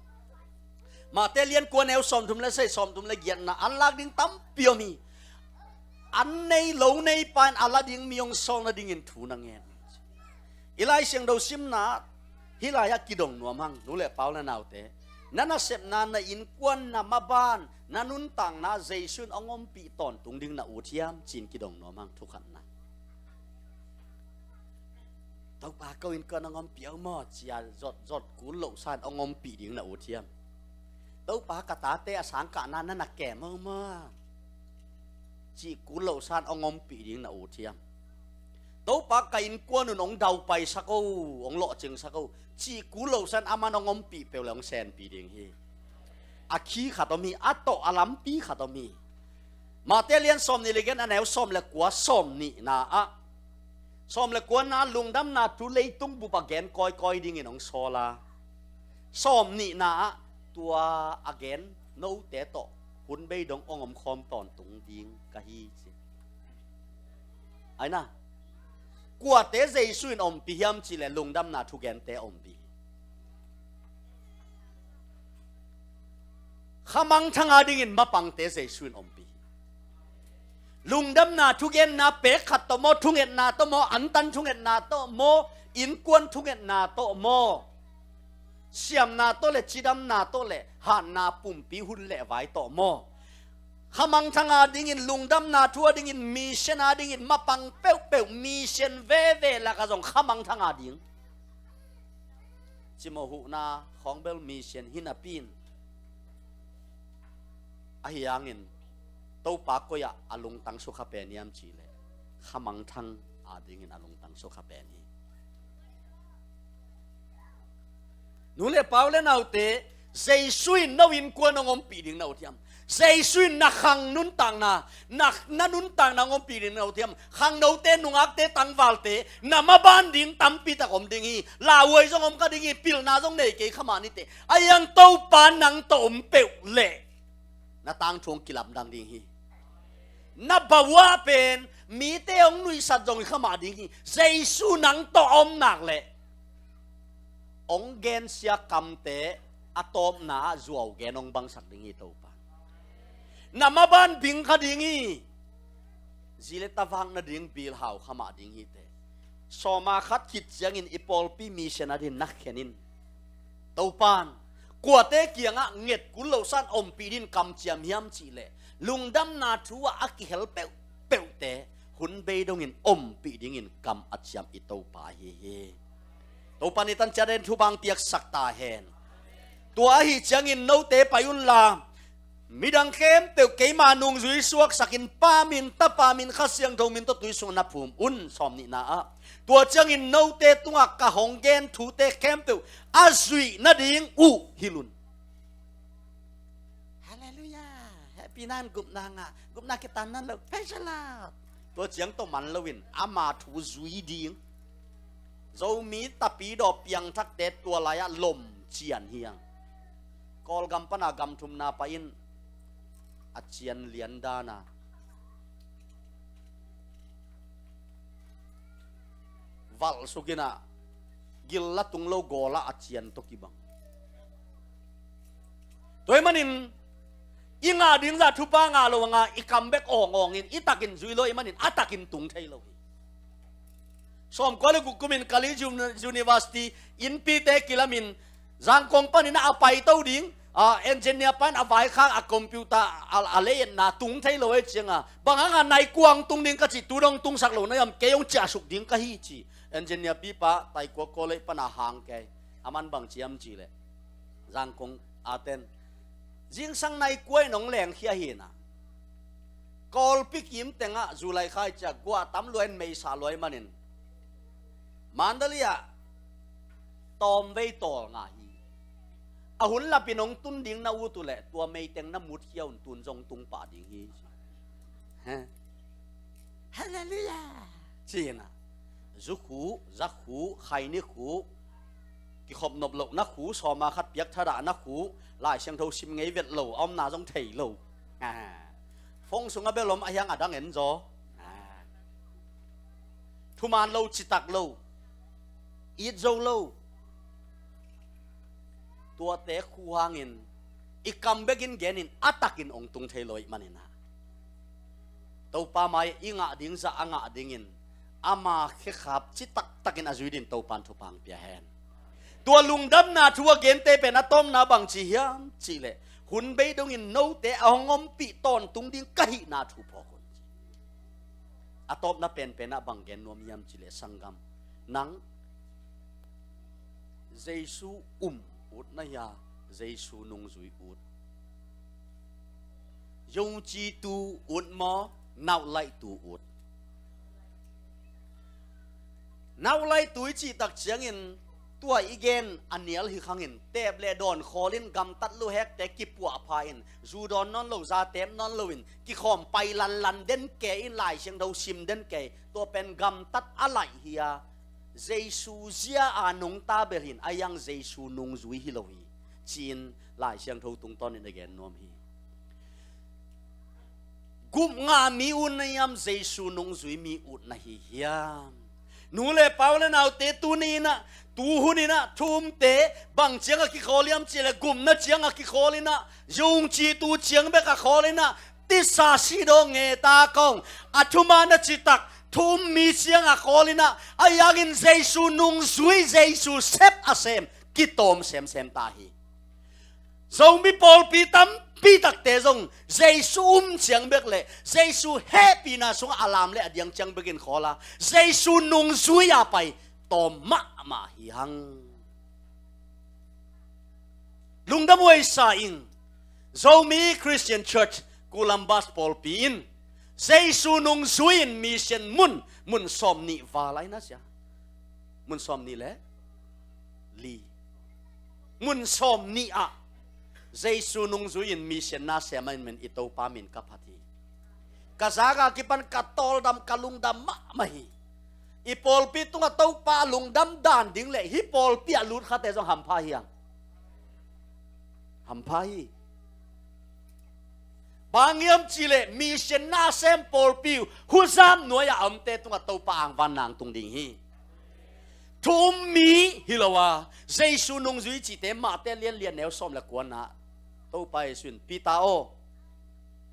Mate lian kua neu sawmthum le sei, sawmthum le giatna, an lak ding tampi om hi. An nei lo nei pa in a la ding mi hong sawl nadingin thu na ngen. I Lai Siangtho simna hih lai-ah kidong nuam hang, nu le pau le naute. Na nasepna, na innkuan, na maban, na nuntakna Jesu in hong ompih tawntung ding na ut hiam ci-in kidong nuam hang, thukhatna. Topa, ko innkuan hong ompih aw maw, ci-a zot zot kul loh san hong ompih ding na ut hiam? Topa, ka tate a sangkahna na na kem aw maw, cih kul loh san hong ompih ding na ut hiam? Topa, ka innkuan un hong daupaisak o, hong lawhcingsak o, cih kul loh san aman hong ompih peuh le hong senpi ding hi. A khi khat om hi, a tawh a lampi khat om hi. Mate lian sawmnih le giat, a neu sawm le kua, sawmnihna ah, sawm le kuana, lungdamna thu leitung bup a gen kawikawi dingin hong sawl a, sawmnihna ah, tua a gen note tawh hun bei dong hong omkhawm tawntung ding ka hi ci. Aina, kuate Jesu in ompih hiam cih leh lungdamna thugente ompih. Khamangthang a dingin mapangte Jesu in ompih. Lungdamna thugenna pek khat tawh maw, thungetna tawh maw, antan thungetna tawh maw, innkuan thungetna tawh maw, siamna tawh le cidamna tawh le hatna pumpi hun le vai tawh maw, khamangthang a dingin, lungdamna thu a dingin, mission a dingin mapang peuhpeuh, mission veve lakah zong khamangthang a ding cimawh huhna khawng bel mission hi napi-in, ahi hangin Topa koi-ah a lungtang sukha pen hiam cih leh khamangthang a dingin a lungtang sukha pen hi. Nu le pau le naute, Jesu in no innkuan hong ompih ding na ut hiam? Jesu in na khang nuntakna, na, na nuntakna hong ompih ding na ut hiam? Khangnote, nungakte, tangvalte, na maban ding tampi tak om ding hi. Lauhuai zong om kha ding hi, pilna zong nei kei kha mah ni teh. Ahi hang Topa nang tawh om peuh leh na tangthu hong kilamdang ding hi. Na bawah pen mite hong nuihsat zong hi kha mah ding hi. Jesu nang tawh a om nak leh hong gensia kamte a tawpna ah zuau gen hong bangsak ding hi Topa. Na maban bing kha ding hi. Zi le ta vak nading bil hau kha mah ding hi teh. Sawma khat khit ciangin i pawlpi mission a dingin na khen in. Topan kuate kiangah nget kul loh san ompih dingin kamciam hiam cih leh lungdamna thu ah a kihel peuhpeuhte hun bei dongin ompih dingin kam a ciam i Topa ahi hi. Topa in i tan ciat in thupha hong piaksak ta hen. Tua ahi ciangin note pai unla, midang khempeuh keima nungzui suaksakin Pa min, Tapa min, Kha Siangtho min tawh tui sungah na phum un, sawmnihna ah. Tua ciangin note tungah ka hong gen thute khempeuh a zuih nading uh hilh un. Halleluiah. Hehpihna in gupna ngah, gupna kitanna lo. Praise the Lord. Tua ciang tawh man loin ama thu zui ding. Zomi tapidaw piangthakte tua lai-ah lom cian hi hang. Kawlgam pana gam thumna pah in a cian lian dana valh sukinah gil la tung lo gawlah a cian tawh kibang. Tua ahih manin i ngah ding zah thupha ngah lo a ngah, i kam bek awngawngin i takin zui lo ahih manin a takin tung thei lo hi. Sawmkua le guk kumin Kalay Uni-, University innpite kilamin Zangkong panin a paito ding, a, engineer pan a vaikhak a computer a, a lei-etna tung thei lo ahih cianga, bang hanga naikuang tung ding ka cih, tu dong tungsak lo na hiam, kei hong ciahsuk ding ka hi ci. Engineer pipa Taikua College pana hang kei. Aman bang ciam cih leh, Zangkong aten zingsang naikua in hong lengkhia hi na. Kawlpi kim tengah July kha ahih ciang guah tam lua in meisa lua ahih manin Mandalay ah tawmvei tawl ngah hi. A hun lapin hong tun ding na ut uh leh tua meiteng na mutkhia un tun zong tung pah ding hi. He? Halleluiah. Cina. Zukhu, zakhu, khaini khu, kikhop nop lohna khu, sawma khat piak thadahna khu, Lai Siangtho sim ngei vet lo, a omna zong thei lo. Ah. Fong sungah bel om a hiang a dang en zaw. Ah. Thuman lo, citak lo, it zo lo. Tuate khu hangin i kam bekin genin a takin hong tung thei lo ih maninah Topa mai i ngah ding zah a ngah dingin ama khekhap citaktakin a zui din Topan thupha hong pia hen. Tua lungdamna thu a gente pen a tawpna bang ci hiam cihleh hun bei dongin note a hong ompih tawntung ding ka hihna thu phawk un ci. A tawpna penpenah bang gen nuam hiam cihleh sanggam, nang Jesu um ut na hia, Jesu nungzui ut? Yungcitu ut maw, naulaihtu ut? Naulaihtu i cihtak ciangin tua i gen a nial hi khangin tep le dawn khawlin gamtat luhekte kipuahpha in zu dawn nawn lo, za tep nawn loin kikhawm pai lanlan den ke in Lai Siangtho sim den ke, tua pen gamtat a laih hi a, Jesu zia a nungta bel hin a hiang Jesu nungzui hi lo hi, ci-in Lai Siangtho tungtawnin a gen nuam hi. Gupngah mi ut na hiam, Jesu nungzui mi ut na hi hiam? Nu le pa u le naute, tuni inah, tu hun inah thu umte bang ciang a kikhawl hiam cihleh gupna ciang a kikhawl inah, yungcitu ciang bek a khawl inah, tisa sidaw ngeta kong a thuman a citak thu um mi ciang a khawl inah, a hiangin Jesu nungzui, Jesu sep a sem kitawm semsem ta hi. Zomi pawlpi tampi takte zong Jesu um ciang bek le Jesu hehpihna sungah a lam le a diang ciang bekin khawl a, Jesu nungzui a pai tawm mahmah hi hang. Lungdam huai sa ing. Zomi Christian Church Columbus pawlpi in Jesu nungzui in mission mun, mun sawm nih val a hi na sia. Mun sawm nih le li. Mun sawm nih ah Jesu nungzui in mission na sem a, in men i Topa min ka phat hi. Ka zak a kipan ka tawldam, ka lungdam mahmah hi. I pawlpi tungah Topa lungdam dan ding le hih pawlpi ah lut khate zong hampha hi hang. Hampha hi. Bang hiam cihleh mission na sem pawlpi uh huzam nuai a omte tungah Topa angvan nang tung ding hi. Thu um mi hi lo a, Jesu nungzui cihte Mate lianlian neu sawm le kuana, Topa Jesu in, Peter aw,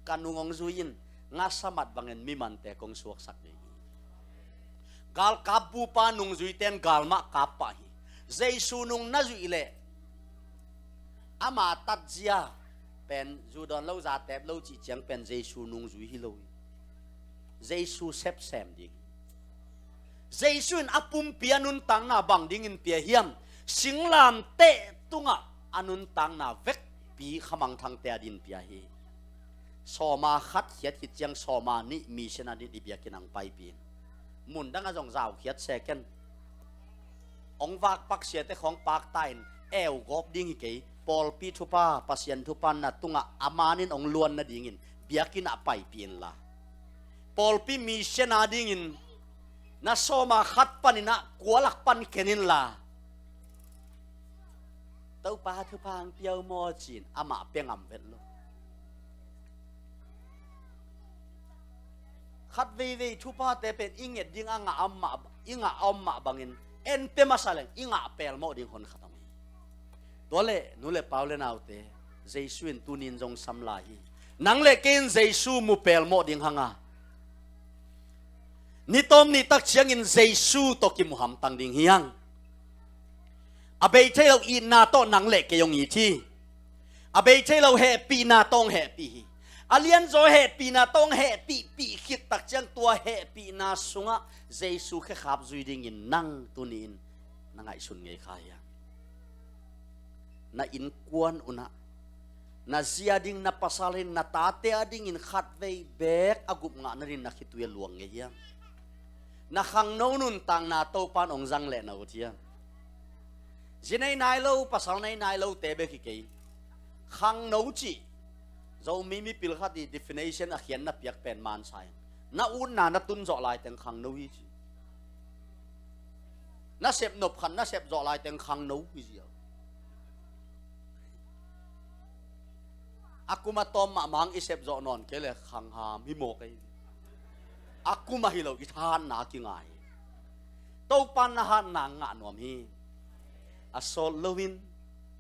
ka nung hong zui in, ngasa mat bangin mimante kong suaksak ding hi. Galkap bupa nungzuite in gal mah kap pah hi. Jesu nung na zuih leh ama tatzia pen zu dawn lo, za tep lo cih ciang pen Jesu nungzui hi lo hi. Jesu sepsem ding hi. Jesu in a pumpi a nuntakna bang dingin pia hiam? Singlamteh tungah a nuntakna vekpi khamangthangte a din pia hi. Sawma khat khiat khit ciang sawma nih mission a din i biakinn ang paipi in. Mun dangah zong zaukhiat seken. Hong vakpak siate khawng pakta in eu gawp ding hi kei. Pawlpi thupha, Pasian thupha na tungah a manin hong luan nadingin biakinn ah paipi inla, pawlpi mission a dingin na sawma khat paninah kualak pan khen inla, Topa thupha ang piau maw ci-in amah pia ngam vet lo. Khat veivei thuphate pen i nget ding a ngah a om mah, i ngah a om mah bangin en pia masa leng i ngah pelmawh ding hon khat om hi. Tua leh nu le pau le naute, Jesu in tunin zong sam lai hi. Nang le kei in Jesu mu pelmawh ding hanga, ni tawm ni tak ciangin Jesu tawh kimu hamtang ding hi hang. A bei thei lo itna tawh nang le kei hong it hi. A bei thei lo hehpihna tawh hong hehpih hi. A lianzaw hehpihna tawh hong hehpihpih khit tak ciang tua hehpihna sungah Jesu khekhap zui dingin nang tuni-in na ngaihsun ngei kha hiam? Na innkuan unah, na zi a ding, na pasal in, na tate a dingin khatvei beek a gup ngah nadin na khitui a luang ngei hiam? Na khangno nuntakna Topan hong zang leh na ut hiam? Zi nei nai lo, pasal nei nai lo te bek hi kei. Khangno cih Zomi mipil khat i definition a khian na piak pen man sa ing. Na utna na tun zawh laiteng khangno hi ci. Na sep nop khat na sep zawh laiteng khangno hi zia. A kuma tawm mahmah i sep zawh nawn kei le khangham hi maw kei. A kuma hi lo i thahatna kingai. Topan na hatna ngah nuam hi. A sawt loin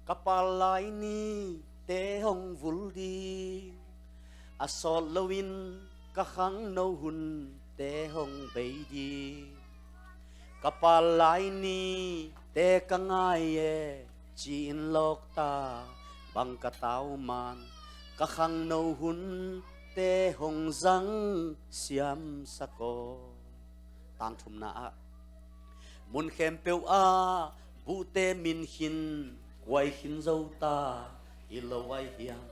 ka pal lai ni te hong vul ding. A sawt loin ka khangno hun te hong bei ding. Ka pal lai ni te ka ngai e, ci-in lawkta bang ka tau man. Ka khangno hun te hong zang siam sak aw. Tang thumna ah, mun khempeuh ah buhte min khin, kuai khin zo ta hi lo ai hiam?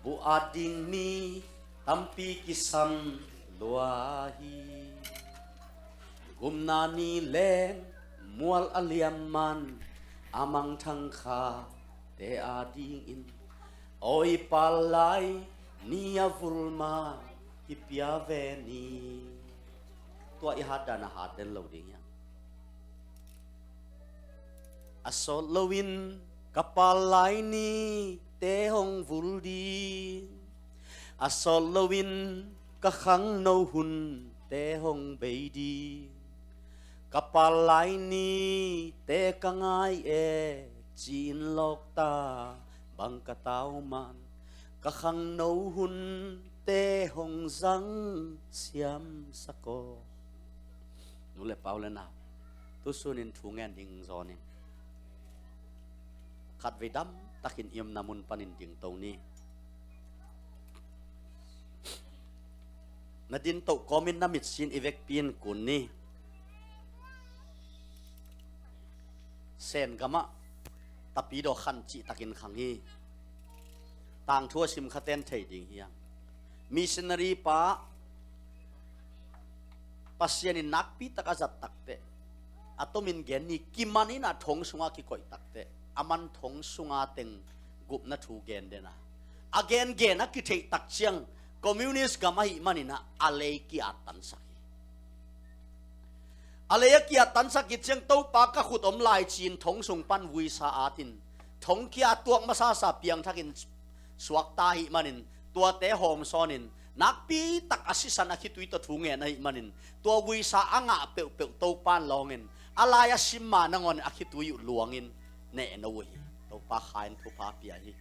Buh at ding mi tampi kisam lua hi. Gumna ni leng mual a liam man, a mangthang kha te a dingin, awi pal lai ni a vul ma kipia ve ni. Tua i hat dan a hat den lo ding hiam? A sawt loin ka pal lai ni te hong vul ding. A sawt loin ka khangno hun te hong bei ding. Ka pal lai ni te ka ngai e, ci-in lawkta bang ka tau man. Ka khangno hun te hong zang siam sak aw. Nu le pau le nau, tusunin thu ngen ding zawnin, khatvei dam takin i omna mun panin dingto ni. Na dintoh kawmin na mitsin i vekpi in kun ni. Sen gamah Tapidaw khan cih takin khang hi. Tangthu a sim khaten thei ding hiang. Missionary pa Pasian in nakpi tak a zat takteh, a tomin gen ni, kiman in a thong sungah kikoih takteh, a man thong sunga teng gupna thu gen dena, a gengen a kitheih tak ciang communist gam ahih manin ah a lei ki-at tansak hi. A lei a ki-at tansak hi ciang Topa ka khut om lai ci-in thong sung pan vuisa atin thong kia tuak masasa piangthakin suakta ahih manin tuate hawmsawnin nakpi tak a sisan a khitui tawh thu ngen ahih manin tua vuisa a ngah peuhpeuh Topan lawngin a lai a simma nangawn a khitui uh luangin nehno uh hi. Topa khain thupha pia hi.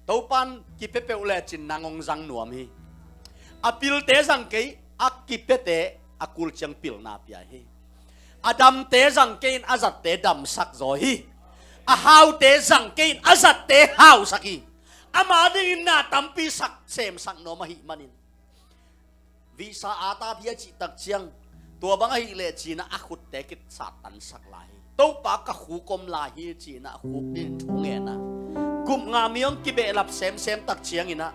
Topan kipia peuh lecin nang hong zang nuam hi. A pilte zang kei, a kipiate a kul ciang pilna pia hi. A damte zang kei in a zatte damsak zaw hi. A haute zang kei in a zatte hausak hi. Ama dingin na tampi sak semsak nuam ahih manin visa a tat hi a cih tak ciang tua bang ahih leh cinah a khutte kitsat tansak lai hi. Topa ka khuk om lai hi cinah a khuk din thu ngenah gupnga mi hong kibehlap semsem tak cianginah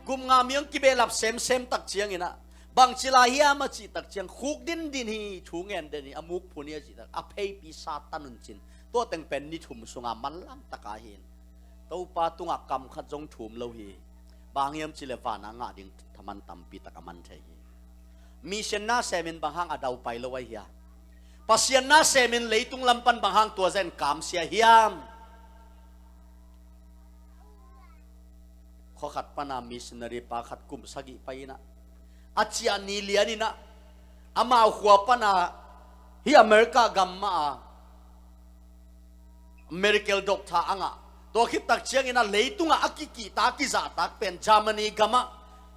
gupnga mi hong kibehlap semsem tak cianginah bangci lai hiam a cih tak ciang khuk din din hi, thu ngen den hi, a muk phun hi a cih tak a pheipi sa tan un cin tua teng pen ni thum sunga manlang taka hin Topa tungah kam khat zong thum lo hi. Bang hang hiam cih leh vana ngah ding thaman tampi tak a man thei hi. Mission na semin bang hang a daupai lo ai hia? Pasian na semin leitung lam pan bang hang tua zen kamsia hiam? Khua khat pana missionary pa khat kum sagih pai inah a ciah ni lian inah amau khua pana hi America gam mah a medical doctor a ngah. Tua khit tak ciangin a leitungah a kikihta a kizahtak pen Germany gamah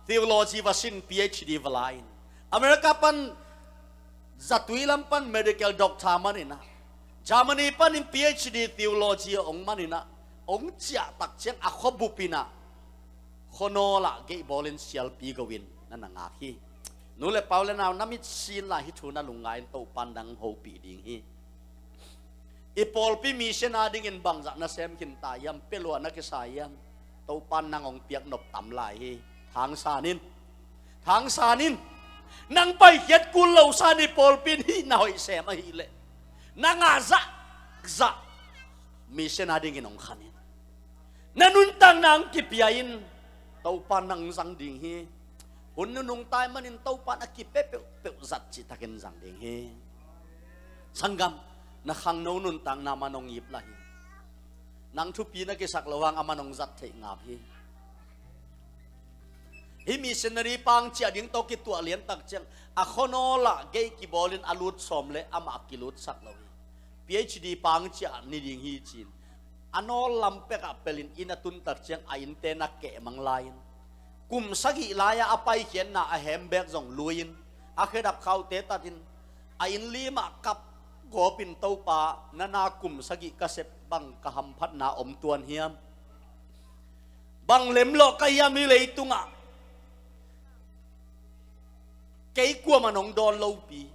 theology va sin, P H D va la in America pan zatui lam pan medical doctor man inah Germany panin P H D theology a ong man inah ong ciah tak ciang a khuabup inah khuanawl ah geihbawlin sialpi go in na na ngak hi. Nu le pau le nau, na mitsin lai hi thu na lungngai in Topan nang hopih ding hi. I pawlpi mission a dingin bangzah na sem khin ta hiam, pia lua na kisa hiam? Topan nang hong piak nop tam lai hi. Thangsan in, thangsan in, nang paikhiat kul lo san i pawlpi in hih na hoih sem ahih leh na ngah zah zah mission a dingin hong khan in. Na nuntakna hong kipia in, Topa nang zang ding hi. Hun nunung tai manin Topa na kipia peuhpeuh zat cihtakin zang ding hi. Sanggam, na khangno nuntakna man hong ip lah hi. Nang thupi na kisak lo hang a man hong zat theih ngap hi. Hih missionary pa hong ciah ding tawh kituah liantak ciang a khuanawl ah gei kibawlin a lut sawm le amah kilutsak lo hi. PhD pa hong ciah ni ding hi ci-in a nawl lam pekah pelin inn a tuntak ciang a innte na keh mang lai-in, kum sagih lai-a a paikhiatna a handbag zong lui-in a khedap khaute tatin a inn limah kap gawpin, Topa, na na kum sagih ka sep bang ka hamphatna om tuan hiam? Bang lemlawh ka hiam hih leitungah? Kei kuamah nong dawn lopi,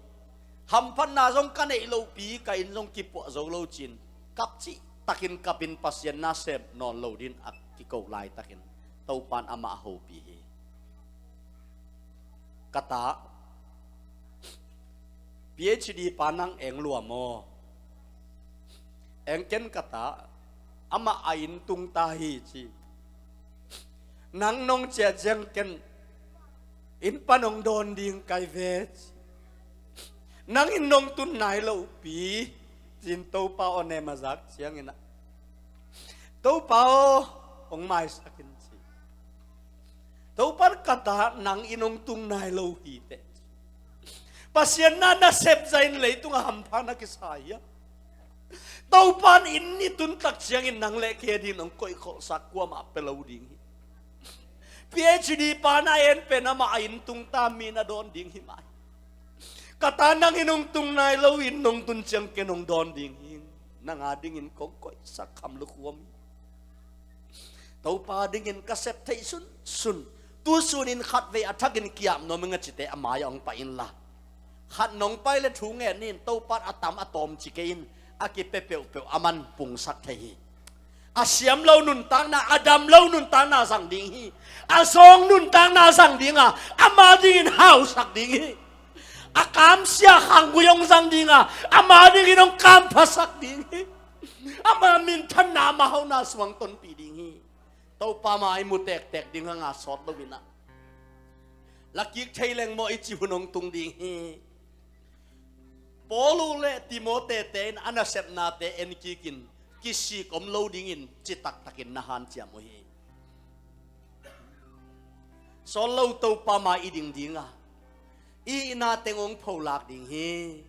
hamphatna zong ka neih lopi, ka inn zong kipuah zo lo ci-in kap cihtakin kapin Pasian na sem nawn lo dingin a kiko laitakin Topan amah a hopih hi. Ka ta, PhD pa nang eng lua maw? Eng ken ka ta, amah a inn tung ta hi ci. Nang nong ciah ciang ken inn pan hong dawn ding kai ve ci. Nang inn nong tun nai lopi, ci-in Topa aw nem a zak ciangin ah, Topa aw, hong maisak in ci. Topan ka ta, nang inn hong tung nai lo hi teh. Pasian na nasep zahin leitungah hampha na kisa hiam? Topan inn i tuntak ciangin nang le kei dingin hong koihkholhsak kuamah pia lo ding hi. PhD pa na en pen amah a inn tung ta mi na dawn ding hi mah hi. Ka ta, nang inn hong tung nai lo, inn nong tun ciang ken hong dawn ding hi. Nang a dingin kong koihsak kham lukhuam hi. Topa dingin ka sep theih sunsun. Tu sunin khatvei a thakin ki-ap nuam ing a cite a mai-ah hong pai inla, khat nong pai le thu ngen ni in, Topan a tam a tawm ci kei in, a kipia peuhpeuh a man pungsak thei hi. A siam lo nuntakna, a dam lo nuntakna zang ding hi. A zawng nuntakna zang ding a, ama dingin hausak ding hi. A kamsia khanggui hong zang ding a, ama dingin hong kamphasak ding hi. Ama minthanna, ama hauhna sungah hong tonpih ding hi. Topa mai mu tektek ding hang a sawt lo in ah, lakik thei leng maw i cih hun hong tung ding hi. Paul uh le Timote te in a nasepnate en kikin kisik om lo dingin citaktakin na hanciam uh hi. Sawl lo, Topa mai i ding ding a, i itna teng hong pholak ding hi.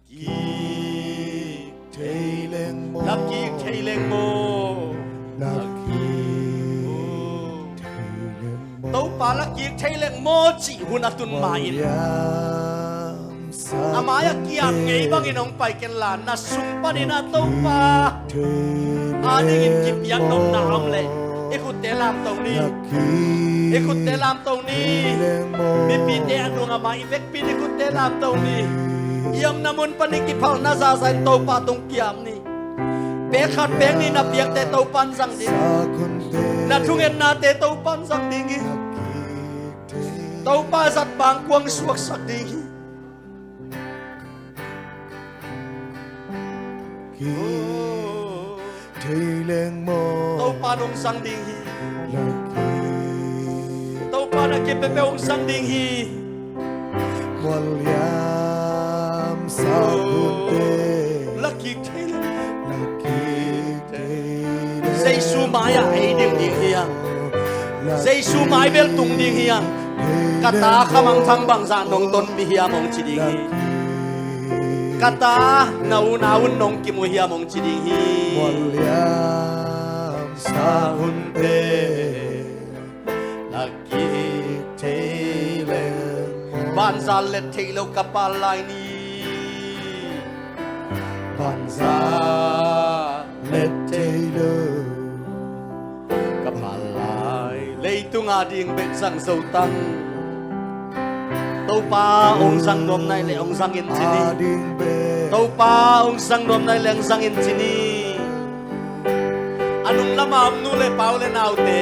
Kik thei leng maw? Lakik thei leng maw? Lakik thei leng maw? Topa lakik thei leng maw cih hun a tun ma in, a mai-ah kiam ngei bangin hong pai kenla, na sung panin ah Topa a dingin kipiak nopna om leh i khutte lamto ni. I khutte lamto ni. Mipite a nung a mai i vekpi in i khutte lamto ni. I omna mun panin kiphalna zaza in Topa tung kiam ni. Pek khat pek nih na piakte Topan zang ding hi. Na thungetnate Topan zang ding hi. Topa zat bang kuang suaksak ding hi. Kik thei leng maw? Topa nong zang ding hi. Lakik. Topa na kipepeuh hong zang ding hi. Mual liam sa kunte. Lakik thei leng. Lakik thei leng. Jesu mai-ah ei ding ding hi hang. Jesu mai bel tung ding hi hang. Ka ta, khamangthang bangzah nong tonpih hiam hong ci ding hi. Ka ta, na unau un nong kimu hiam hong ci ding hi. Mual liam sa hunte. Lakik thei leng. Banza let thei lo ka pal lai ni. Banza let thei lo ka pal lai. Leitung a ding bek zang zo tang. Topa hong zang nuam nai leh hong zang in ci ni. Topa hong zang nuam nai leh hong zang in ci ni. A nung lam a om nu le pa, u le naute,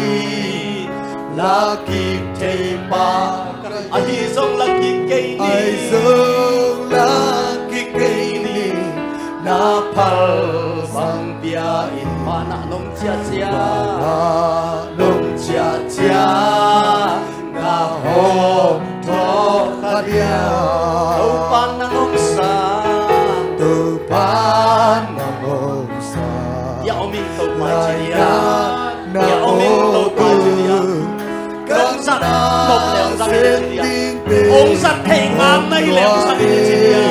Lakik thei pa ahi zong lakik kei ni. Ahi zong lakik kei ni. Na phal bang pia in. Vanah nong ciahciah. Vanah nong ciahciah. Na hong thawh kha dia. Topa nang hong sang. Topa nang hong sang. Ia om ing Topa ci dia. Ia om ing Topa ci dia. Hong zat nop le hong zat hi ci dia. Hong zat theih ngam na hi le hong zat hi ci dia.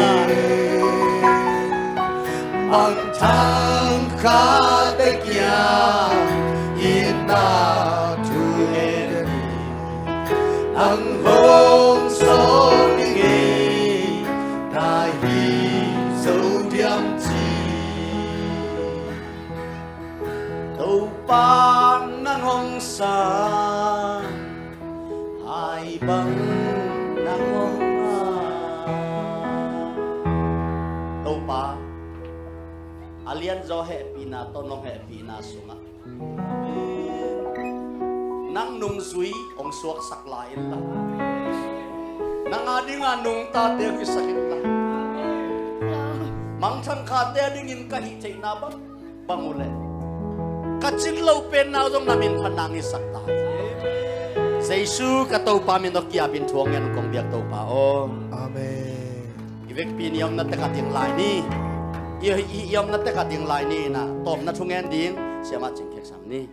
Mangthang khate kiang itna thu en. Nang hong sawl i ngei na hi zo diam ci. Topa nang hong sang. Hai bang nang hong sang. Topa a lianzaw hehpihna tawh nong hehpihna sungah nang nungzui hong suaksak lai inla, nang a dinga nungtate hong hisak inla, mangthang khate a dingin ka hih theihna bang bang uh leh ka cin lo penna uh zong na min phat nang hisak ta. Jesu ka Topa min tawh kiapin thu hong ngen kong biak Topa aw. Amen. I vekpi in i omna tek ah ding lai ni. I, i, i omna tek ah ding lai ni. Na tawpna thu ngen ding siamah Cing Khek Sang ni.